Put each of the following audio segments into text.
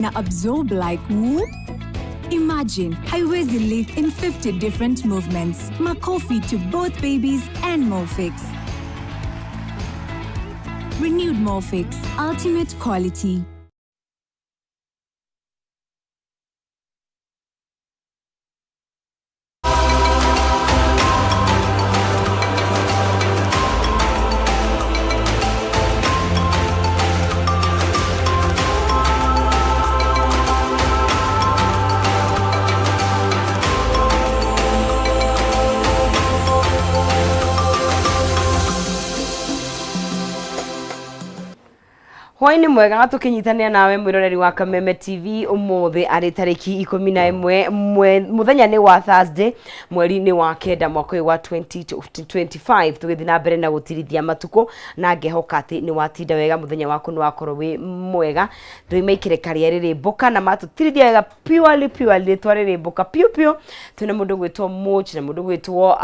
Na absorb like whoop? Imagine haiwezi leak in 50 different movements. Makofi to both babies and Molfix. Renewed Molfix, ultimate quality. Hwainĩ mwega na tũkĩnyitanĩra nawe mwĩroreri wa Kameme TV ũmũthĩ arĩ tarĩki 11 mũthenya nĩ wa Thursday, mweri nĩ wa 9, mwaka ũyũ wa 2025. Tũgĩthiĩ na mbere na gũtirithia matukũ na ngehoka atĩ nĩ watinda wega, mũthenya waku nĩ wakorwo wĩ mwega. Tũima ikereka rĩa rĩrĩmbũka na matũtirithia wega purely purely, twarĩrĩmbũka piũ piũ. Twĩna mũndũ gwĩtwo Moch na mũndũ gwĩtwo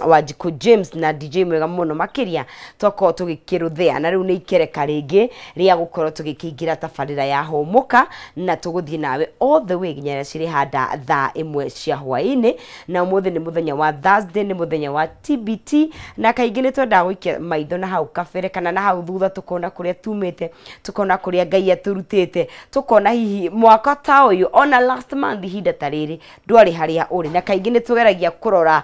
Wanjikũ James na DJ mwega mũno makĩria, twakorwo tũgĩkĩrũthĩa na rĩu nĩ ikereka rĩngĩ rĩa gũkorwo tũgĩkĩingĩra tabarĩra ya Hũmũka, na tũgũthiĩ nawe all the way nginya rĩrĩa cirĩhanda thaa 1 cia hwaĩ-inĩ. Na ũmũthĩ nĩ mũthenya wa Thursday, nĩ mũthenya wa TBT, na kaingĩ nĩ twendaga gũikia maitho na hau kabere kana na hau thutha, tũkona kũrĩa tumĩte, tũkona kũrĩa Ngai atũrutĩte, tũkona hihi mwaka ta ũyũ ona last month ihinda ta rĩrĩ ndwarĩ harĩa ũrĩ. Na kaingĩ nĩ tũgeragia kũrora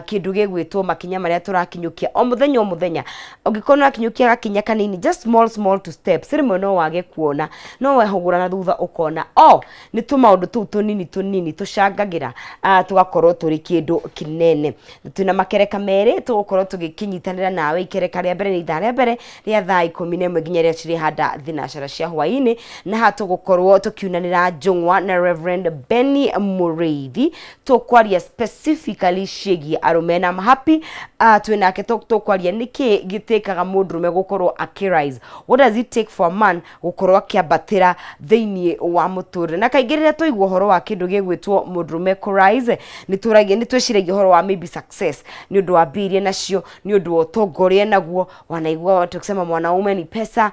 kĩndũ gĩgwĩtwo makinya marĩa tũrakinyũkia o mũthenya o mũthenya. Ũngĩkorwo nĩ ũrakinyũkia gakinya kanini, just small small two steps, rĩmwe no wage kuona, no wehũgũra na thutha ũkona o nĩ tũmaũndũ tũu tũnini tũnini tũcangagĩra tũgakorwo tũrĩ kĩndũ kĩnene. Twĩna makereka merĩ tũgũkorwo tũgĩkĩnyitanĩra nawe. Ikereka rĩa mbere nĩ ithaa rĩa mbere rĩa thaa 11 nginya rĩrĩa cirĩhanda thinacara cia hwaĩ-inĩ, na haha tũgũkorwo tũkiunanĩra njũng'wa na Reverend Benny Mũrĩithi. Tũkwaria specifically ciĩgiĩ arũme na I'm happy twĩnake. Tũkwaria nĩkĩ gĩtĩkaga mũndũrũme gũkorwo akĩrise, what does it take for a man gũkorwo akĩambatĩra thĩinĩ wa mũtũrĩre. Na kaingĩ rĩrĩa twaigua ũhoro wa kĩndũ gĩgwĩtwo mũndũrũme kũrise, nĩ tũragia, nĩ twĩciragia ũhoro wa maybe success, nĩ ũndũ wa mbia iria nacio, nĩ ũndũ wa ũtonga ũrĩa naguo. Wanaigua watu wakisema mwanaume ni pesa,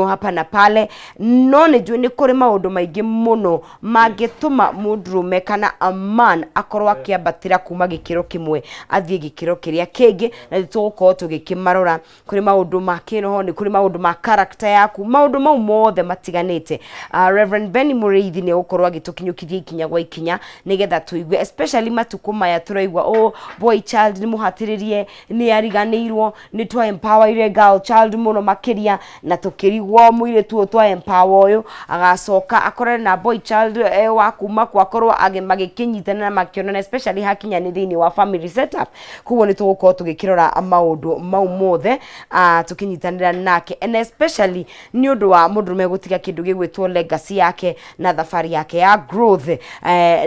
hapa na pale, no nĩ njũĩ nĩ kũrĩ maũndũ maingĩ mũno mangĩtũma mũndũrũme kana a man akorwo akĩambatĩra kuma gĩkĩro kĩmwe athiĩ gĩkĩro kĩrĩa kĩngĩ, na nĩ tũgũkorwo tũgĩkĩmarora. Kũrĩ maũndũ ma kĩroho, nĩ kũrĩ maũndũ ma character yaku, maũndũ mau mothe matiganĩte. Reverend Benny Mũrĩithi nĩ egũkorwo agĩtũkinyũkithia ikinya gwa ikinya nĩgetha tũigue, especially matukũ maya tũraigua, oh, boy child nĩ mũhatĩrĩrie, nĩ ariganĩirwo, nĩ twa empower girl child mũno makĩria, na tũkĩrigwo mũirĩtu ũyũ twa empower ũyũ agacoka akorane na boy child wa kuma kwa akorwo magĩkĩnyitana na makĩonana, especially hakinya nĩ thĩinĩ wa family setup. Koguo nĩ tũgũkorwo tũgĩkĩrora maũndũ mau mothe tũkĩnyitanĩra nake, and especially nĩ ũndũ wa mũndũrũme gũtiga kĩndũ gĩgwĩtwo legacy yake na thabarĩ yake ya growth,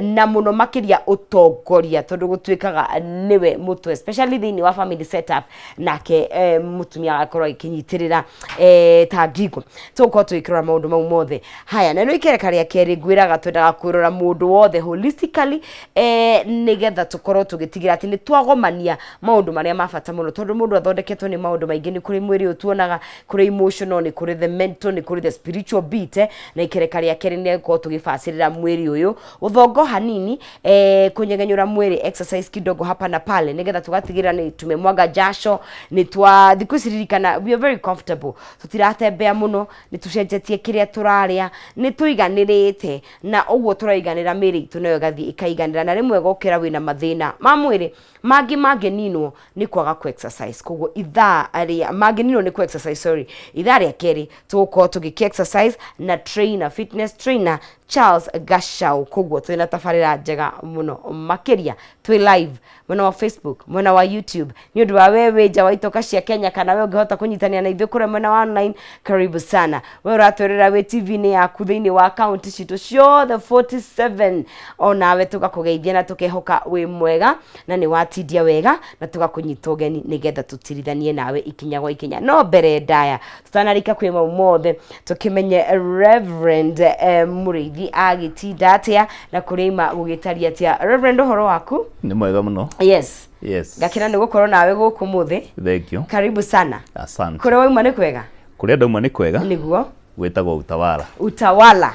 na mũno makĩria ũtongoria, tondũ gũtuĩkaga nĩwe mũtwe, especially thĩinĩ wa family setup, nake mũtumia agakorwo agĩkĩnyitĩrĩra ta ngingo. Tũgũkorwo tũgĩkĩrora maũndũ mau mothe. Haya, na nĩ ikereka rĩa kerĩ ngwĩraga twendaga kwĩrora mũndũ wothe holistically, nĩgetha tũkorwo tũgĩtigĩra atĩ nĩ twagomania maũndũ marĩa ma bata mũno, tondũ mũndũ athondeketwo nĩ maũndũ maingĩ. Nĩ kũrĩ mwĩrĩ ũyũ tuonaga, kũrĩ emotional, nĩ kũrĩ the mental, nĩ kũrĩ the spiritual bit, na ikereka rĩa kerĩ nĩ gũkorwo tũgĩbacĩrĩra mwĩrĩ ũyũ ũthongo hanini, kũnyegenyũra mwĩrĩ, exercise kidogo hapa na pale, nĩgetha tũgatigĩrĩra nĩ tumemwaga jasho. Nĩ twa thikũ ici ririkana we are very comfortable, tũtiratembea mũno, nĩ tũcenjetie kĩrĩa tũrarĩa, nĩ tũiganĩrĩte, na ũguo tũraiganĩra mĩĩrĩ itũ nayo ĩgathiĩ ĩkaiganĩra, na rĩmwe gokĩra wĩna mathĩna ma mwĩrĩ mangĩ mangĩninwo nĩ kwaga ku exercise. Koguo ithaa rĩa mangĩninwo nĩ ku exercise, sorry, ithaa rĩa kerĩ tũgũkorwo tũgĩkĩ exercise na trainer, fitness trainer Charles Gachau. Koguo twĩna tabarĩra njega mũno makĩria, twĩ live mwena wa Facebook, mwena wa YouTube. Nĩ ũndũ wa we wĩ nja wa itoka cia Kenya kana we ũngĩhota kũnyitanĩra na ithuĩ kũrĩa mwena wa online, karibu sana. We ũratwĩrĩra wĩ TV-inĩ yaku thĩinĩ wa kaunti citũ ciothe 47, onawe tũgakũgeithia na tũkehoka wĩ mwega na nĩ watindia wega, na tũgakũnyita ũgeni nĩgetha tũtirithanie nawe ikinya gwa ikinya. No mbere ndaya tũtanarika kwĩ mau mothe, tũkĩmenye Reverend Mũrĩithi agĩtinda atĩa na kũrĩa ima gũgĩtaria atĩa. Reverend, ũhoro waku? Nĩ mwega mũno. Yes. Yes. Ngakena nĩ gũkorwo nawe gũkũ mũthĩ. Thank you. Karibu sana. Asante. Kũrĩa wauma nĩ kwega? Kũrĩa ndauma nĩ kwega. Nĩguo. Gwĩtagwo Utawala. Utawala.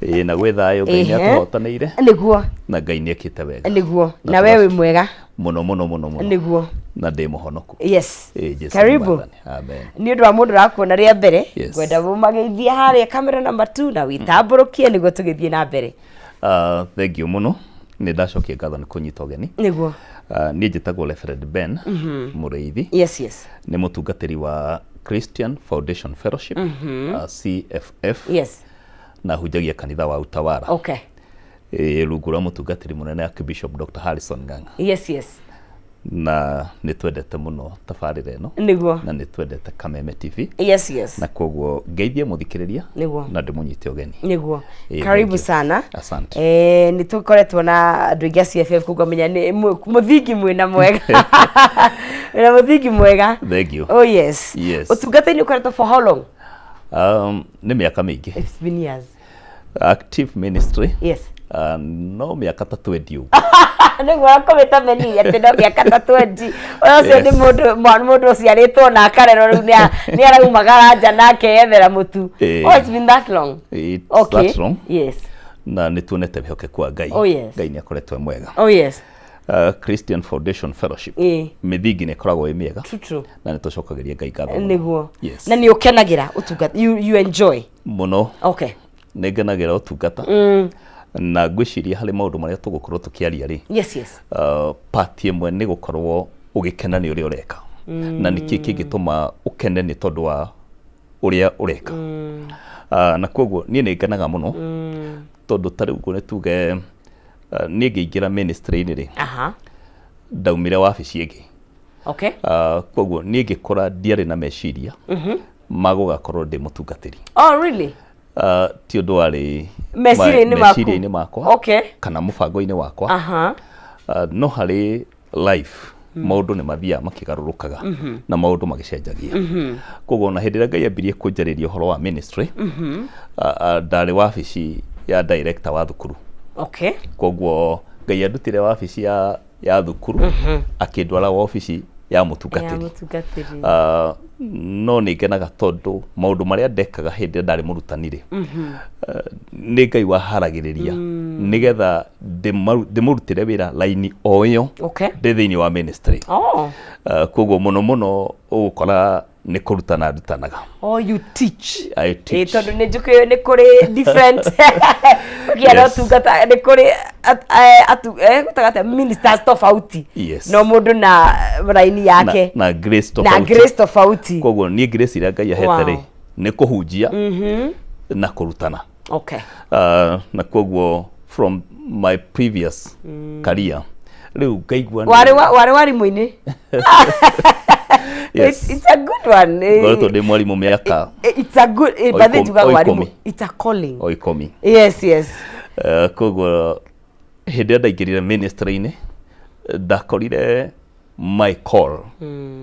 Ĩĩ, na gwĩ thayũ. Ngai nĩ atũhotanĩire. Na Ngai nĩ ekĩte wega. Na we wĩ mwega? Mũno mũno mũno mũno. Na ndĩ mũhonoku. Ĩĩ, Jesu nĩ Karibu. Mwathani. Amen. Nĩ ũndũ wa mũndũ ũrakuona rĩa mbere, ngwenda mũmageithie harĩa kamera number 2 na wĩtambũrũkie nĩguo tũgĩthiĩ na mbere. Thank you mũno, nĩ ndacokia ngatho nĩ kũnyita ũgeni. Niĩ njĩtagwo Reverend Ben Mũrĩithi. Nĩ mũtungatĩri wa Christian Foundation Fellowship, CFF, na hunjagia kanitha wa Utawala, ĩĩ, rungu rwa mũtungatĩri mũnene Archbishop Dr. Harrison Ng'ang'a. Na nĩ twendete mũno tabarĩra ĩno na nĩ twendete Kameme TV, na koguo ngeithie mũthikĩrĩria na ndĩmũnyite ũgeni. Karibu Thank you. sana. Asante. Nĩ tũkoretwo na andũ aingĩ a CFF, koguo menya nĩ mũthingi mwĩna mwega, mwĩna mũthingi mwega. Thank you. Oh yes. Ũtungata-inĩ ũkoretwo for how long? Nĩ mĩaka mĩingĩ. It's been years. Active ministry, no mĩaka ta 20 ũguo. Nĩguo akũmĩta meni atĩ no mĩaka ta 20 ũcio. Nĩ mũndũ ũciarĩtwo na akarerwo, rĩu nĩ araumagara nja na akeyethera mũtu. Oh, it's been that long? It's that long. Na nĩ tuonete wĩhokeku wa Ngai. Ngai nĩ akoretwo e mwega. Christian Foundation Fellowship, mĩthingi nĩ ĩkoragwo ĩ mĩega. True, true. Na nĩ tũcokagĩria Ngai ngatho mũno. Na nĩ ũkenagĩra ũtungata? You enjoy? Mũno. Nĩ ngenagĩra ũtungata, na ngwĩciria harĩ maũndũ marĩa tũgũkorwo tũkĩaria rĩ, yes yes part ĩmwe nĩ gũkorwo ũgĩkena nĩ ũrĩa ũreka, na nĩkĩ kĩngĩtũma ũkene nĩ tondũ wa ũrĩa ũreka. Na koguo niĩ nĩ ngenaga mũno, tondũ ta rĩu ũguo nĩ tuge, niĩ ngĩingĩra ministry-inĩ rĩ, ndaumire wabici ĩngĩ. Koguo niĩ ngĩkora ndiarĩ na meciria ma gũgakorwo ndĩ mũtungatĩri. Oh, really? Ti ũndũ warĩ Meciria-inĩ maku? Meciria-inĩ makwa kana mũbango-inĩ wakwa. No harĩ life maũndũ nĩ mathiaga makĩgarũrũkaga na maũndũ magĩcenjagia. Koguo ona hĩndĩ ĩrĩa Ngai ambirie kũnjarĩria ũhoro wa ministry, ndarĩ wabici ya director wa thukuru. Koguo Ngai andutire wabici ya thukuru, akĩndwara wabici ya ya mũtungatĩri. Mũtungatĩri. No nĩ ngenaga tondũ maũndũ marĩa ndekaga hĩndĩ ĩrĩa ndarĩ mũrutani rĩ, nĩ Ngai waharagĩrĩria nĩgetha ndĩmũrutĩre wĩra laini o ĩyo ndĩ thĩinĩ wa ministry. Koguo mũno mũno ũgũkora nĩ kũrutana ndutanaga. Oh, you teach? I teach. Tondũ nĩ njũkĩ nĩ kũrĩ different ũkĩara ũtungata, nĩ kũrĩ gwĩtaga atĩa, ministers tofauti. No mũndũ na raini yake. Na grace Na tofauti. Grace tofauti. Koguo niĩ grace ĩrĩa Ngai ahete rĩ, nĩ kũhunjia na kũrutana. Na koguo from my previous career rĩu ngaigua Warĩ warimũ-inĩ? Yes. It's a good one. Ngoretwo ndĩ mwarimũ mĩaka It's a good o but then tugaga o warimũ 10. It's a calling. O 10. Koguo hĩndĩ ĩrĩa ndaingĩrire ministry-inĩ, ndakorire my call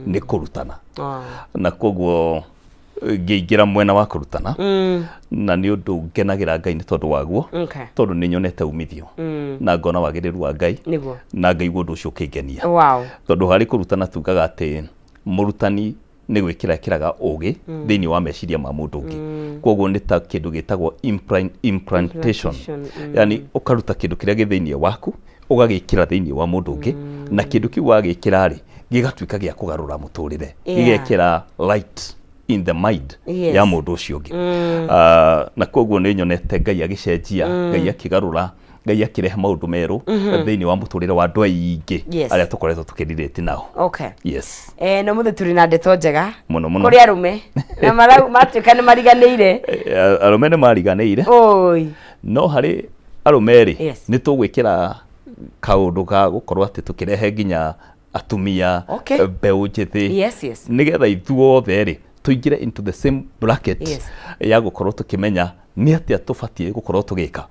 nĩ kũrutana, na koguo ngĩingĩra mwena wa kũrutana, na nĩ ũndũ ngenagĩra Ngai nĩ tondũ waguo, tondũ nĩ nyonete umithio na ngona wagĩrĩru wa Ngai na ngaigua ũndũ ũcio ũkĩngenia, tondũ harĩ kũrutana tugaga atĩ mũrutani nĩ gwĩkĩra ĩkĩraga ũgĩ thĩinĩ wa meciria ma mũndũ ũngĩ. Koguo nĩ ta kĩndũ gĩtagwo implantation, Implantation. Yani ũkaruta kĩndũ kĩrĩa gĩ thĩinĩ waku, ũgagĩkĩra thĩinĩ wa mũndũ ũngĩ, na kĩndũ kĩu wagĩkĩra rĩ, gĩgatuĩka gĩa kũgarũra mũtũrĩre, gĩgekĩra light in the mind ya mũndũ ũcio ũngĩ. Na koguo nĩ nyonete Ngai agĩcenjia, Ngai akĩgarũra, Ngai akĩrehe maũndũ merũ thĩinĩ wa mũtũrĩre wa andũ aingĩ arĩa tũkoretwo tũkĩrirĩti nao. Yes. Na mũthĩ tũrĩ na ndeto njega Mũno mũno. kũrĩ arũme na matuĩka nĩ mariganĩire. Arũme nĩ mariganĩire. Oi. No harĩ arũme rĩ, nĩ tũgwĩkĩra kaũndũ ga gũkorwo atĩ tũkĩrehe nginya atumia, mbeũ njĩthĩ, nĩgetha ithuothe rĩ tũingĩre into the same bracket ya gũkorwo tũkĩmenya nĩ atĩa tũbatiĩ gũkorwo tũgĩka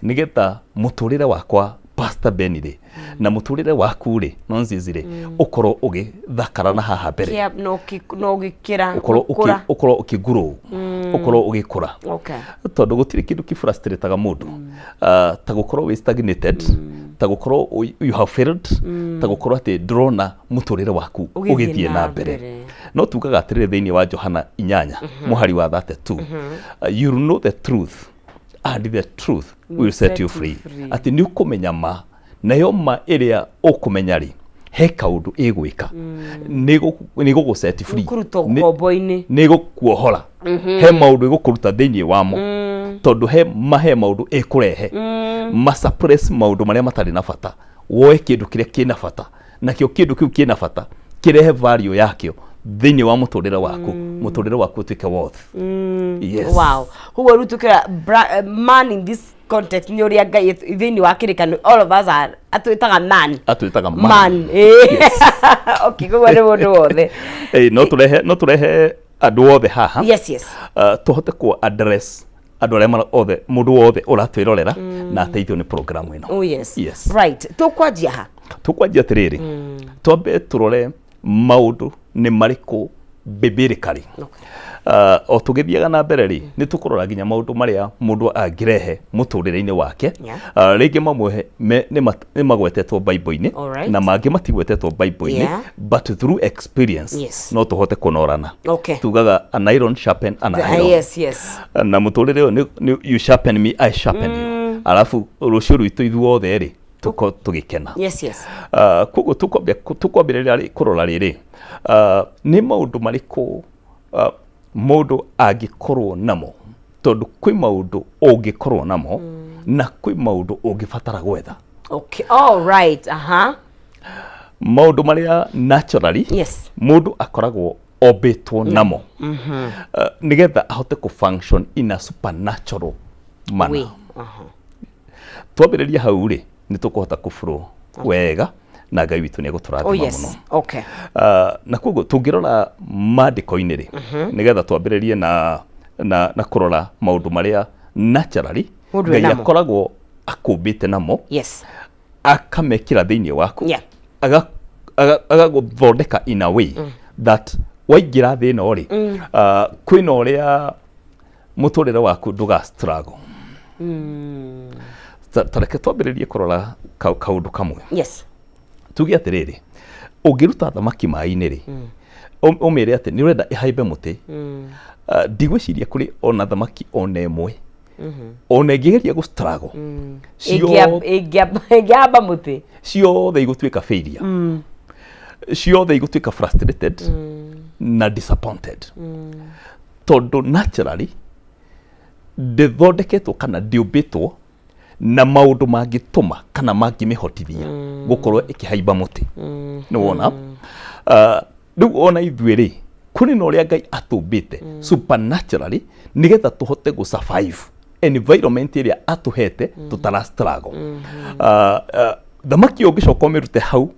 nĩgetha mũtũrĩre wakwa, Pastor Ben rĩ, na mũtũrĩre waku rĩ, Nonzizi rĩ, ũkorwo ũgĩthakara na haha mbere. Kia no ũgĩkĩra ũkorwo gũkũra. Ũkorwo ũkĩgrow, ũkorwo ũgĩkũra, tondũ gũtirĩ kĩndũ kĩfrustrataga mũndũ ta gũkorwo wĩ stagnated. Ta gũkorwo you have failed, ta gũkorwo atĩ ndũrona mũtũrĩre waku Ũgĩthiĩ ũgĩthiĩ na na mbere. mbere. No tugaga atĩrĩrĩ thĩinĩ wa Johana 8 mũhari wa 32, "You will know the truth and the truth will set you free." Atĩ nĩ ũkũmenya ma, nayo ma ĩrĩa ũkũmenya rĩ, he kaũndũ ĩgwĩka, nĩ ĩgũgũ set free. Kũrutwo Nĩ ngombo-inĩ. Nĩ ĩgũkuohora, he maũndũ ĩgũkũruta thĩinĩ wamo, tondũ he ma he maũndũ ĩkũrehe ma suppress maũndũ marĩa matarĩ na bata, woe kĩndũ kĩrĩa kĩna bata, nakĩo kĩndũ kĩu kĩna bata kĩrehe value yakĩo thĩinĩ wa mũtũrĩre waku, mũtũrĩre waku ũtuĩke worth. Yes. Wow, koguo rĩu tũkĩra man in this context nĩ ũrĩa Ngai thĩinĩ wa kĩrĩkanĩro, all of us are, atwĩtaga man. Atwĩtaga man. Man, eh. Okay, koguo nĩ mũndũ wothe. Ĩĩ, no tũrehe andũ othe haha, tũhote ku address andũ arĩa othe, mũndũ wothe ũratwĩrorera na ateithio nĩ program ĩno. Oh yes. Yes. Right, tũkwanjia ha? Tũkwanjia atĩrĩrĩ, twambe tũrore maũndũ nĩ marĩkũ biblically. O tũgĩthiaga na mbere rĩ, nĩ tũkũrora nginya maũndũ marĩa mũndũ angĩrehe mũtũrĩre-inĩ wake. Rĩngĩ mamwe nĩ magwetetwo Bible-inĩ na mangĩ matigwetetwo Bible-inĩ, but through experience no tũhote kũnorana. Tugaga an iron sharpen an iron. Na mũtũrĩre ũyũ nĩ you sharpen me, I sharpen you, alafu rũciũ rwitũ ithuothe rĩ, tũkorwo tũgĩkena. Koguo tũkwambĩrĩria kũrora rĩrĩ, nĩ maũndũ marĩkũ mũndũ angĩkorwo namo, tondũ kwĩ maũndũ ũngĩkorwo namo na kwĩ maũndũ ũngĩbatara gwetha. Okay, all right, aha. Maũndũ marĩa naturally mũndũ akoragwo ombĩtwo namo, nĩgetha ahote kũ function in a supernatural manner. Way. Twambĩrĩria hau rĩ, nĩ tũkũhota kũ flow wega na Ngai witũ nĩ egũtũrathima mũno. Na koguo tũngĩrora maandĩko-inĩ rĩ, nĩgetha twambĩrĩrie na kũrora maũndũ marĩa naturally Mũndũ Ngai enamo. akoragwo akũmbĩte namo, akamekĩra thĩinĩ waku, agagũthondeka in a way that waingĩra thĩ ĩno rĩ, kwĩna ũrĩa mũtũrĩre waku ndũga struggle. Ta reke twambĩrĩrie kũrora kaũndũ kamwe. Tuge atĩrĩrĩ, ũngĩruta thamaki maĩ-inĩ rĩ, ũmĩre atĩ nĩ ũrenda ĩhaimbe mũtĩ, ndigwĩciria kũrĩ ona thamaki ona ĩmwe ona ĩngĩgeria gũ struggle. Ĩngĩamba mũtĩ. Ciothe igũtuĩka failure, ciothe igũtuĩka frustrated na disappointed, tondũ naturally ndĩthondeketwo kana ndĩũmbĩtwo na maũndũ mangĩtũma kana mangĩmĩhotithia gũkorwo ĩkĩhaimba mũtĩ. Nĩ wona? Rĩu ona ithuĩ rĩ, kũrĩ na ũrĩa Ngai atũmbĩte supernaturally nĩgetha tũhote gũ survive environment ĩrĩa atũhete tũtara struggle. Thamaki ũngĩcoka ũmĩrute hau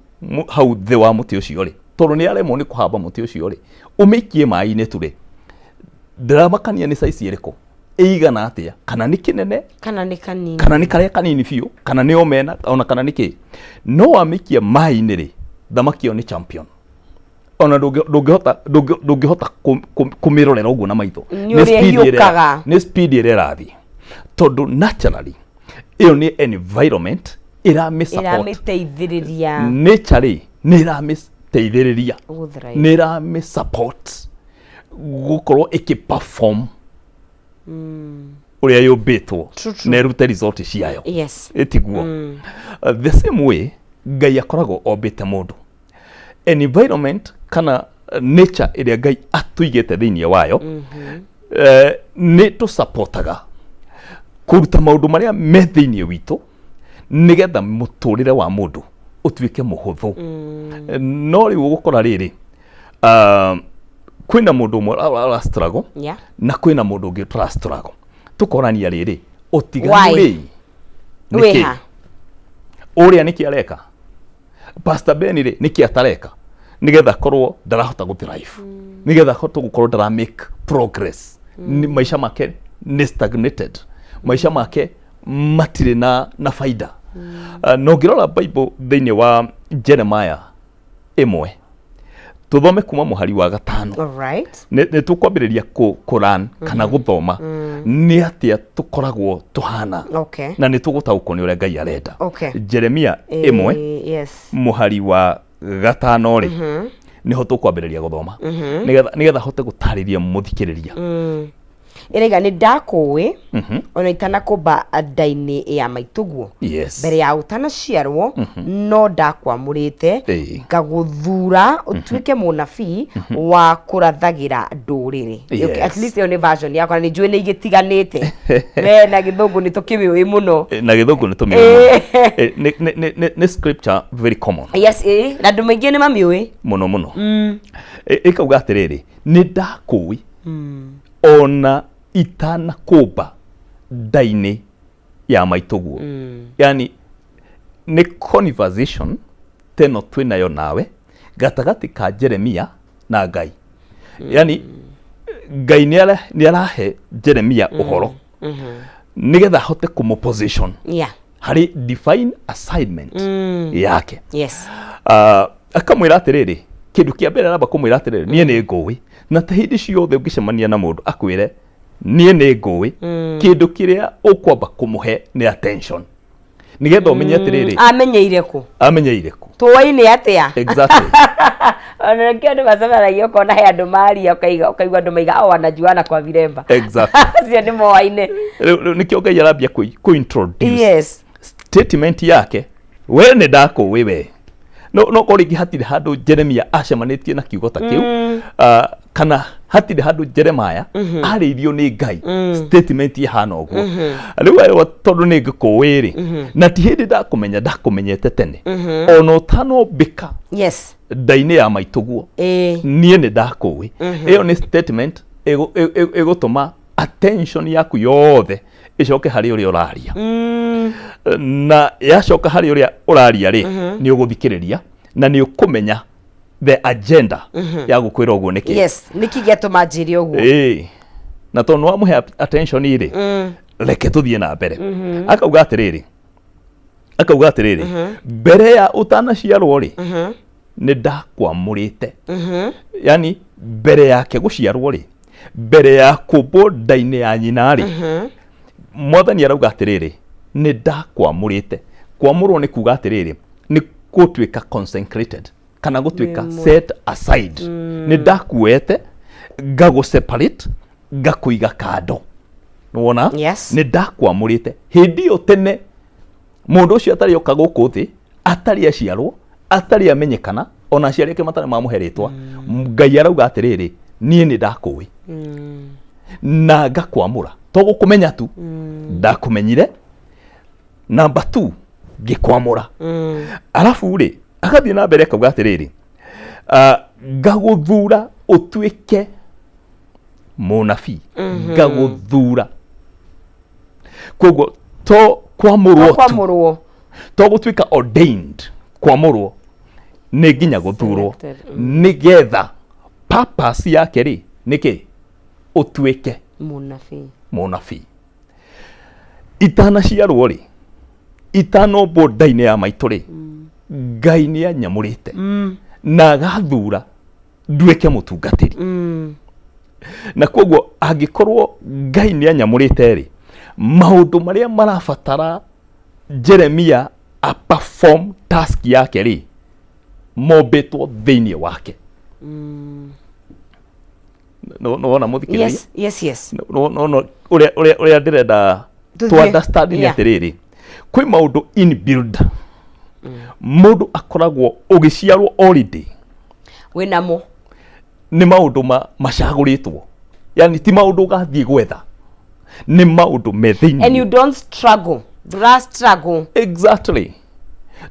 hau thĩ wa mũtĩ ũcio rĩ, tondũ nĩ aremwo nĩ kũhamba mũtĩ ũcio rĩ, ũmĩikie maĩ-inĩ tu rĩ, ndĩramakania nĩ size ĩrĩkũ, ĩigana atĩa, kana nĩ kĩnene kana nĩ kanini, kana nĩ karĩa kanini biũ, kana nĩ omena, ona kana nĩ kĩ, no wamĩikia maĩ-inĩ rĩ, thamaki ĩyo nĩ champion. Ona ndũngĩhota kũmĩrorera ũguo na maitho. Nĩ ũrĩa Speed ĩrĩa ĩhiũkaga. Nĩ speed ĩrĩa ĩrathiĩ, tondũ naturally ĩyo nĩ environment ĩramĩ support. Ĩramĩteithĩrĩria. Nature rĩ, nĩ ĩramĩteithĩrĩria. Gũthrive. Nĩ ĩramĩ support gũkorwo ĩkĩ perform ũrĩa yũmbĩtwo True, true. Na ĩrute result ciayo. Ĩtiguo? The same way Ngai akoragwo ombĩte mũndũ, environment kana nature ĩrĩa Ngai atũigĩte thĩinĩ wayo, nĩ tũsupportaga kũruta maũndũ marĩa me thĩinĩ witũ nĩgetha mũtũrĩre wa mũndũ ũtuĩke mũhũthũ. No rĩu ũgũkora rĩrĩ, kwĩna mũndũ ũmwe ũra struggle na kwĩna mũndũ ũngĩ ũtara struggle. Tũkorania rĩrĩ, ũtiganu Why? rĩ, Wĩ nĩkĩ? ha? Ũrĩa nĩkĩ areka, Pastor Ben rĩ, nĩkĩ atareka nĩgetha akorwo ndarahota gũ thrive, nĩgetha ahote gũkorwo ndara make progress? Nĩ maica make nĩ stagnated, maica make matirĩ na faida. Na ũngĩrora Bible thĩinĩ wa Jeremiah 1. Tũthome kuma mũhari wa gatano. All right. Nĩ tũkwambĩrĩria kũran kana gũthoma nĩ atĩa tũkoragwo tũhana na nĩ tũgũtaũkwo nĩ ũrĩa Ngai arenda. Jeremia 1 mũhari wa gatano rĩ, nĩho tũkwambĩrĩria gũthoma nĩgetha hote gũtarĩria mũthikĩrĩria. Ĩraiga nĩ ndakũĩ ona itanakũmba nda-inĩ ya maitũguo, mbere ya ũtanaciarwo no ndakwamũrĩte, ngagũthura ũtuĩke mũnabii wa kũrathagĩra ndũrĩrĩ. Okay, at least ĩyo nĩ version yakwa na nĩ njũĩ nĩ igĩtiganĩte. We na Gĩthũngũ nĩ tũkĩmĩũĩ mũno. Na Gĩthũngũ nĩ tũmĩũĩ mũno. Nĩ scripture very common. Yes, na andũ maingĩ nĩ mamĩũĩ. Mũno mũno. Ĩkauga atĩrĩrĩ, nĩ ndakũĩ ona itanakũmba nda-inĩ ya maitũguo. Yani nĩ conversation teno twĩnayo nawe gatagatĩ ka Jeremia na Ngai. Yani Ngai nĩ arahe Jeremia ũhoro nĩgetha ahote kũmũ position harĩ divine assignment yake. Akamwĩra atĩrĩrĩ, kĩndũ kĩa mbere aramba kũmwĩra atĩrĩrĩ, niĩ nĩ ngũĩ. Na ta hĩndĩ ciothe ũngĩcemania na mũndũ akwĩre niĩ nĩ ngũĩ, kĩndũ kĩrĩa ũkwamba kũmũhe nĩ attention, nĩgetha ũmenye atĩrĩrĩ, Amenyeire kũ? Amenyeire kũ? Tũĩ-inĩ atĩa? Exactly. Ona nĩkĩo andũ macemanagia, ũkona he andũ maria, ũkaigua andũ maiga, "Oh, wanajuana kwa viremba." Acio nĩ moaine. Rĩu nĩkĩo Ngai arambia kũ introduce statement yake, we nĩ ndakũĩ we. No korwo rĩngĩ hatirĩ handũ Jeremia acemanĩtie na kiugo ta kĩu, kana hatirĩ handũ Jeremiah arĩirio nĩ Ngai statement ĩhana ũguo. Rĩu erwo tondũ nĩ ngũkũĩ rĩ, na ti hĩndĩ ndakũmenya, ndakũmenyete tene ona ũtanombĩka nda-inĩ ya maitũguo, niĩ nĩ ndakũĩ. Ĩyo nĩ statement ĩgũtũma attention yaku yothe ĩcoke harĩ ũrĩa ũraria, na yacoka harĩ ũrĩa ũraria rĩ, nĩ ũgũthikĩrĩria na nĩ ũkũmenya the agenda ya gũkwĩra ũguo nĩkĩ. Yes, nĩkĩ gĩatũma njĩre ũguo? Ĩĩ. Na tondũ nĩ wamũhe attention rĩ, reke tũthiĩ na mbere. Akauga atĩrĩrĩ, mbere ya ũtanaciarwo rĩ, nĩ ndakwamũrĩte. Yani mbere yake gũciarwo rĩ, mbere ya kũmbwo nda-inĩ ya nyina rĩ, Mwathani arauga atĩrĩrĩ, nĩ ndakwamũrĩte. Kwamũrwo nĩ kuga atĩrĩrĩ, nĩ gũtuĩka consecrated kana gũtuĩka set aside. Nĩ ndakuoete ngagũ separate, ngakũiga kando. Nĩwona? Yes. Nĩ ndakwamũrĩte hĩndĩ ĩyo tene, mũndũ ũcio atarĩ oka gũkũ thĩ, atarĩ aciarwo, atarĩ amenyekana, ona aciari ake matarĩ mamũhe rĩtwa, Ngai arauga atĩrĩrĩ, niĩ nĩ ndakũĩ na ngakwamũra. To gũkũmenya tu ndakũmenyire, namba 2 ngĩkwamũra. Arabu rĩ, agathiĩ na mbere akauga atĩrĩrĩ, ngagũthura ũtuĩke mũnabii. Ngagũthura. Koguo to kwamũrwo tu, kwamũrwo, to gũtuĩka ordained, kwamũrwo nĩ nginya gũthurwo, Selected. nĩgetha purpose yake rĩ nĩkĩ? Ũtuĩke mũnabii. Mũnabii. Itanaciarwo rĩ, itanombwo nda-inĩ ya maitũ rĩ, Ngai nĩ anyamũrĩte na agathura nduĩke mũtungatĩri. Na koguo angĩkorwo Ngai nĩ anyamũrĩte rĩ, maũndũ marĩa marabatara Jeremia a perform task yake rĩ, mombĩtwo thĩinĩ wake. Nĩwona mũthikĩrĩria? Yes. No ũrĩa ndĩrenda Tũthiĩ. to understand nĩ atĩrĩrĩ, kwĩ maũndũ inbuilt mũndũ akoragwo ũgĩciarwo already wĩnamo. Nĩ maũndũ macagũrĩtwo, yani ti maũndũ ũgathiĩ gwetha, nĩ maũndũ me thĩinĩ. And you don't struggle, ndũra struggle. Exactly,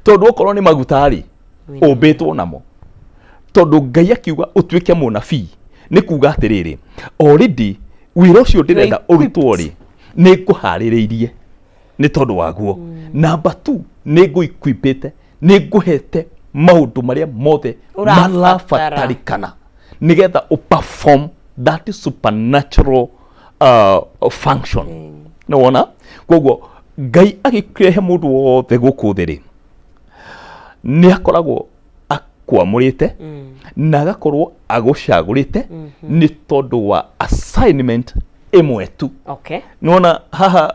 tondũ okorwo nĩ maguta rĩ, ũmbĩtwo namo, tondũ Ngai akiuga ũtuĩke mũnabii nĩ kuga atĩrĩrĩ, already wĩra ũcio ndĩrenda ũrutwo rĩ, nĩ ngũharĩrĩirie nĩ tondũ waguo. Namba 2, nĩ ngũikwipĩte, nĩ ngũhete maũndũ marĩa mothe ũrabatara. Marabatarĩkana nĩgetha ũ perform that supernatural function. Nĩ wona? Koguo Ngai agĩkĩrehe mũndũ wothe gũkũ thĩ rĩ, nĩ akoragwo Akwamũrĩte na agakorwo agũcagũrĩte nĩ tondũ wa assignment ĩmwe tu. Nĩwona haha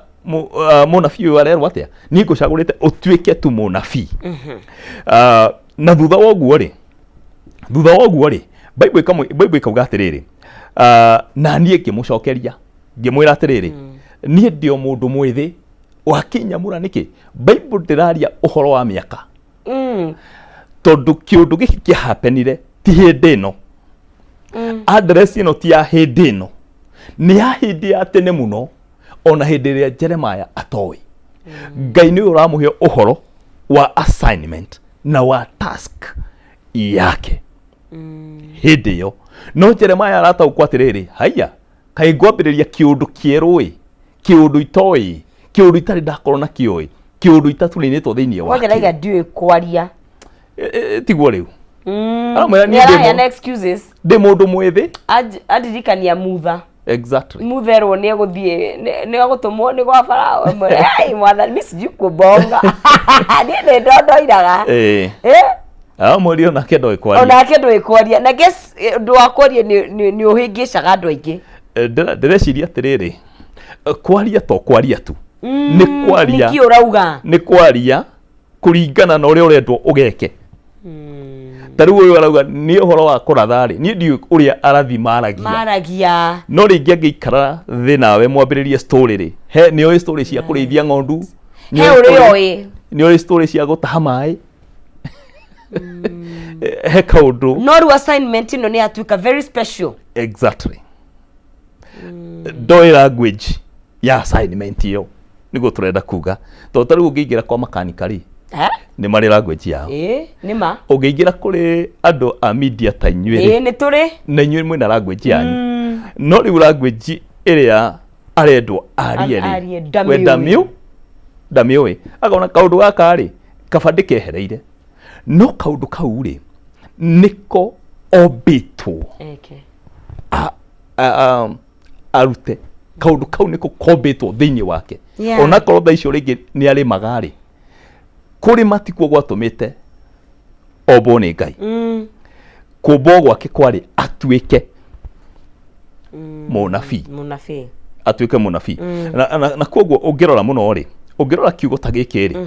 mũnabii ũyũ arerwo atĩa? Niĩ ngũcagũrĩte ũtuĩke tu mũnabii. Na thutha wa ũguo rĩ, Bible ĩkauga atĩrĩrĩ, na niĩ ngĩmũcokeria ngĩmwĩra atĩrĩrĩ, niĩ ndĩ o mũndũ mwĩthĩ, wakĩnyamũra nĩkĩ? Bible ndĩraria ũhoro wa mĩaka, tondũ kĩũndũ gĩkĩ kĩahapenire ti hĩndĩ ĩno. Address ĩno ti ya hĩndĩ ĩno, nĩ ya hĩndĩ ya tene mũno, ona hĩndĩ ĩrĩa Jeremiah atoĩ. Ngai nĩwe ũramũhe ũhoro wa assignment na wa task yake hĩndĩ ĩyo. No Jeremiah arataũkwo atĩrĩrĩ, haiya, kaĩ ngwambĩrĩria kĩũndũ kĩerũ ĩ, kĩũndũ itoĩ, kĩũndũ itarĩ ndakorwo nakĩo ĩ, kĩũndũ itatũrĩnĩtwo thĩinĩ Kwanja wakĩo. Raiga ndiũĩ kwaria. Tiguo rĩu. Aramwĩra niĩ ndĩ Nĩaraheana excuses. Ndĩ mũndũ mwĩthĩ. Andirikania Mutha. Exactly. Mutha erwo nĩ egũthiĩ, nĩ egũtũmwo nĩ gwa Farao. Amwĩra, "Hey, mwathani, mi sijui kubonga. Niĩ nĩ ndondoiraga." Eh? Aramwĩria onake ndoĩ kwaria. Onake ndũĩ kwaria. Na guess, ũndũ wa kwaria nĩ ũhĩngĩcaga andũ aingĩ. Ndĩreciria atĩrĩrĩ, kwaria to kwaria tu, nĩ kwaria. Nĩkĩ ũrauga? Nĩ kwaria kũringana na ũrĩa ũrendwo ũgeke. Ta rĩu ũyũ arauga nĩ ũhoro wa kũratha rĩ, niĩ ndiũĩ ũrĩa arathi maragia. Maragia. No rĩngĩ angĩikara thĩ nawe mwambĩrĩrie story rĩ, he nĩ oĩ story cia kũrĩithia ng'ondu, He ũrĩa oĩ. Nĩ oĩ story cia gũtaha maĩ, he kaũndũ. No rĩu assignment ĩno nĩ yatuĩka very special. Exactly. Ndoĩ language ya assignment ĩyo, nĩguo tũrenda kuga, tondũ ta rĩu ũngĩingĩra kwa makanika rĩ, Eh? nĩ marĩ language yao. Ĩĩ, nĩ ma. Ũngĩingĩra kũrĩ andũ a media ta inyuĩ rĩ, Ĩĩ, nĩ tũrĩ. Na inyuĩ mwĩna language yanyu. No rĩu language ĩrĩa arendwo arie rĩ, Arie we ndamĩũĩ. Ndamĩũĩ, akona kaũndũ gaka rĩ, kaba ndĩkehereire, no kaũndũ kau rĩ, nĩko ombĩtwo Eke. Arute. Kaũndũ kau nĩko kombĩtwo thĩinĩ wake. Onakorwo thaa icio rĩngĩ nĩ arĩmaga rĩ, kũrĩma tikuo gwatũmĩte ombwo nĩ Ngai. Kũmbwo gwake kwarĩ atuĩke mũnabii. Mũnabii. Atuĩke mũnabii. Na koguo ũngĩrora mũno rĩ, ũngĩrora kiugo ta gĩkĩ rĩ,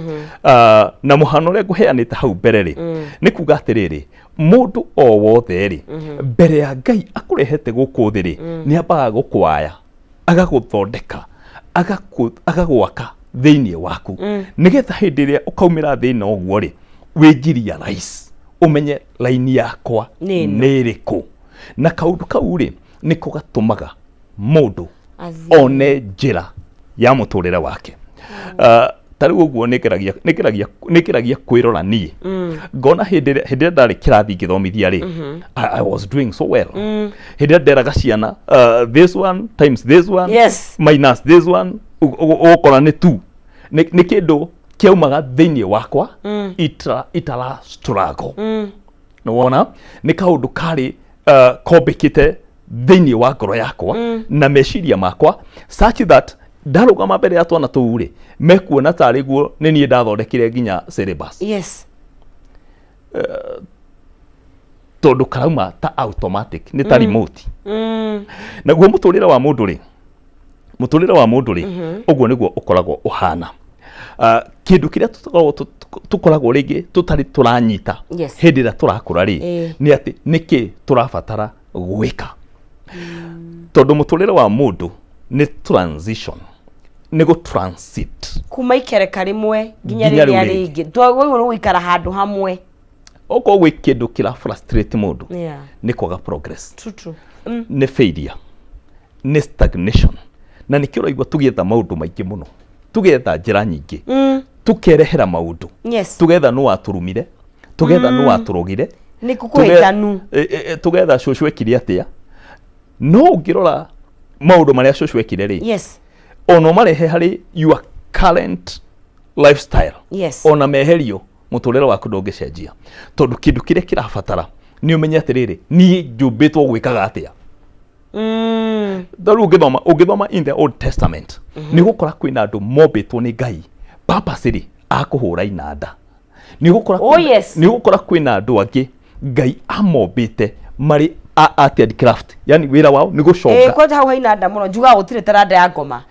na mũhano ũrĩa ngũheanĩte hau mbere rĩ, nĩ kuga atĩrĩrĩ, mũndũ o wothe rĩ, mbere ya Ngai akũrehete gũkũ thĩ rĩ, nĩ ambaga gũkwaya, agagũthondeka, agagwaka thĩinĩ waku, nĩgetha hĩndĩ ĩrĩa ũkaumĩra thĩ ĩno ũguo rĩ, wĩnjiria rais ũmenye laini yakwa Nĩ ĩno. nĩ ĩrĩkũ. Na kaũndũ kau rĩ, nĩko gatũmaga mũndũ Athiĩ. one njĩra ya mũtũrĩre wake. Ta rĩu ũguo nĩngeragia kwĩrora niĩ, ngona hĩndĩ ĩrĩa ndarĩ kĩrathi ngĩthomithia rĩ, I was doing so well. Hĩndĩ ĩrĩa nderaga ciana, this one times this one minus this one, ũgũkora nĩ two. Nĩ kĩndũ kĩaumaga thĩinĩ wakwa, itara struggle. Nĩwona nĩ kaũndũ karĩ kombĩkĩte thĩinĩ wa ngoro yakwa na meciria makwa, such that ndarũgama mbere ya twana tũu rĩ, mekuona tarĩ guo nĩ niĩ ndathondekire nginya syllabus. Tondũ karauma ta automatic, nĩ ta remote. Naguo mũtũrĩre wa mũndũ rĩ, ũguo nĩguo ũkoragwo ũhana. Kĩndũ kĩrĩa tũkoragwo rĩngĩ tũtarĩ tũranyita hĩndĩ ĩrĩa tũrakũra rĩ, nĩ atĩ nĩkĩ tũrabatara gwĩka, tondũ mũtũrĩre wa mũndũ nĩ transition, nĩ gũ transit kuma ikereka rĩmwe nginya nginya rĩrĩa rĩu rĩngĩ. Rĩngĩ twagĩrĩirwo nĩ gũikara handũ hamwe. Okorwo gwĩ kĩndũ kĩra frustrate mũndũ, nĩ kwaga progress. True, true. Nĩ failure, nĩ stagnation, na nĩkĩo ũraigua tũgĩetha maũndũ maingĩ mũno, tũgetha njĩra nyingĩ, tũkerehera maũndũ, tũgetha nũ watũrumire, tũgetha nũ watũrogire. Nĩ kũkũhĩtanu. Tũgetha cũcũ ekire atĩa. No ũngĩrora maũndũ marĩa cũcũ ekire rĩ, ona ũmarehe harĩ your current lifestyle, ona meherio, mũtũrĩre waku ndũngĩcenjia, tondũ kĩndũ kĩrĩa kĩrabatara nĩ ũmenye atĩrĩrĩ, niĩ njũmbĩtwo gwĩkaga atĩa. Ta rĩu ũngĩthoma in the Old Testament, nĩ ũgũkora kwĩna andũ mombĩtwo nĩ Ngai purposely a kũhũra inanda. Nĩ ũgũkora Oh, yes. Nĩ ũgũkora kwĩna andũ angĩ Ngai amombĩte marĩ a art and craft, yani wĩra wao nĩ gũconga. Kwanja hau haina nda mũno, njugaga gũtirĩ taranda ya ngoma.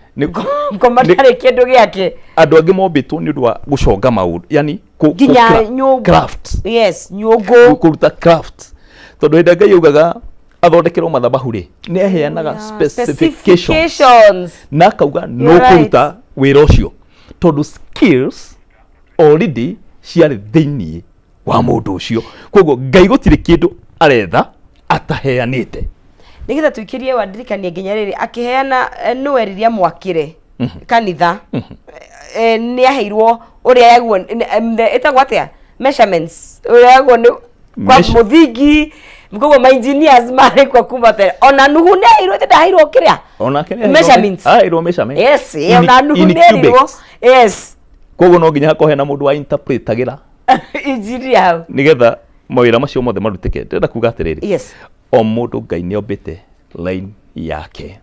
Ngoma ndarĩ kĩndũ gĩake. Andũ angĩ mombĩtwo nĩ ũndũ wa gũconga maũndũ, yani nginya nyũngũ, craft. Yes, nyũngũ, kũruta craft. Tondũ hĩndĩ Ngai augaga athondekerwo mathabahu rĩ, nĩ aheanaga specifications na akauga no kũruta wĩra ũcio, tondũ skills already ciarĩ thĩinĩ wa mũndũ ũcio. Koguo Ngai gũtirĩ kĩndũ aretha ataheanĩte. Nĩgetha tũikĩrie wandirikanie nginya rĩrĩ akĩheana nĩwe rĩrĩa mwakĩre kanitha, nĩ aheirwo ũrĩa yaguo ĩtagwo atĩa, measurements, ũrĩa yaguo nĩ kwa mũthingi. Koguo ma engineers marĩ kwa kuma tene. Ona Nuhu nĩ aheirwo, ĩtĩ ndaheirwo kĩrĩa measurements, aheirwo measurements. Yes, ona Nuhu nĩ aheirwo. Yes, koguo no nginya hakorwo hena mũndũ wa interpretagĩra engineer nĩgetha mawĩra macio mothe marutĩke. Ndĩrenda kuga atĩrĩrĩ, yes, o mũndũ Ngai nĩ ombĩte line yake.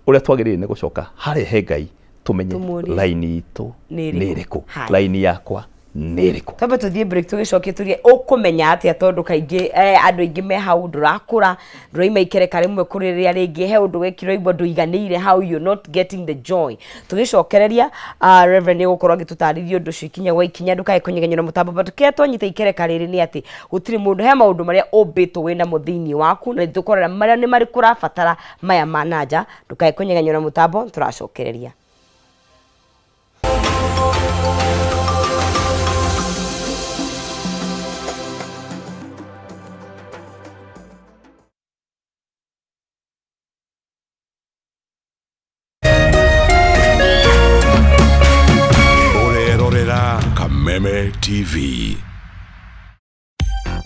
Ũrĩa twagĩrĩire nĩ gũcoka harĩa he Ngai tũmenye line itũ nĩ ĩrĩkũ, line yakwa nĩ ĩrĩkũ. Twambe tũthiĩ break, tũgĩcokie tũrie ũkũmenya atĩa, tondũ kaingĩ andũ aingĩ me hau ndũrakũra, ndũraima ikereka rĩmwe kũrĩ rĩrĩa rĩngĩ, he ũndũ wekirwo igua ndũiganĩire hau, you're not getting the joy. Tũgĩcokereria Reverend nĩ egũkorwo agĩtũtarĩria ũndũ ũcio ikinya gwa ikinya, ndũkae kũnyegenyera mũtambo. But kĩrĩa twanyita ikereka rĩrĩ nĩ atĩ gũtirĩ mũndũ, he maũndũ marĩa ũmbĩtwo wĩnamo thĩinĩ waku, na nĩtũkũrora marĩa nĩ marĩkũ ũrabatara maya ma na nja. Ndũkae kũnyegenyera mũtambo, tũracokereria. Kameme TV.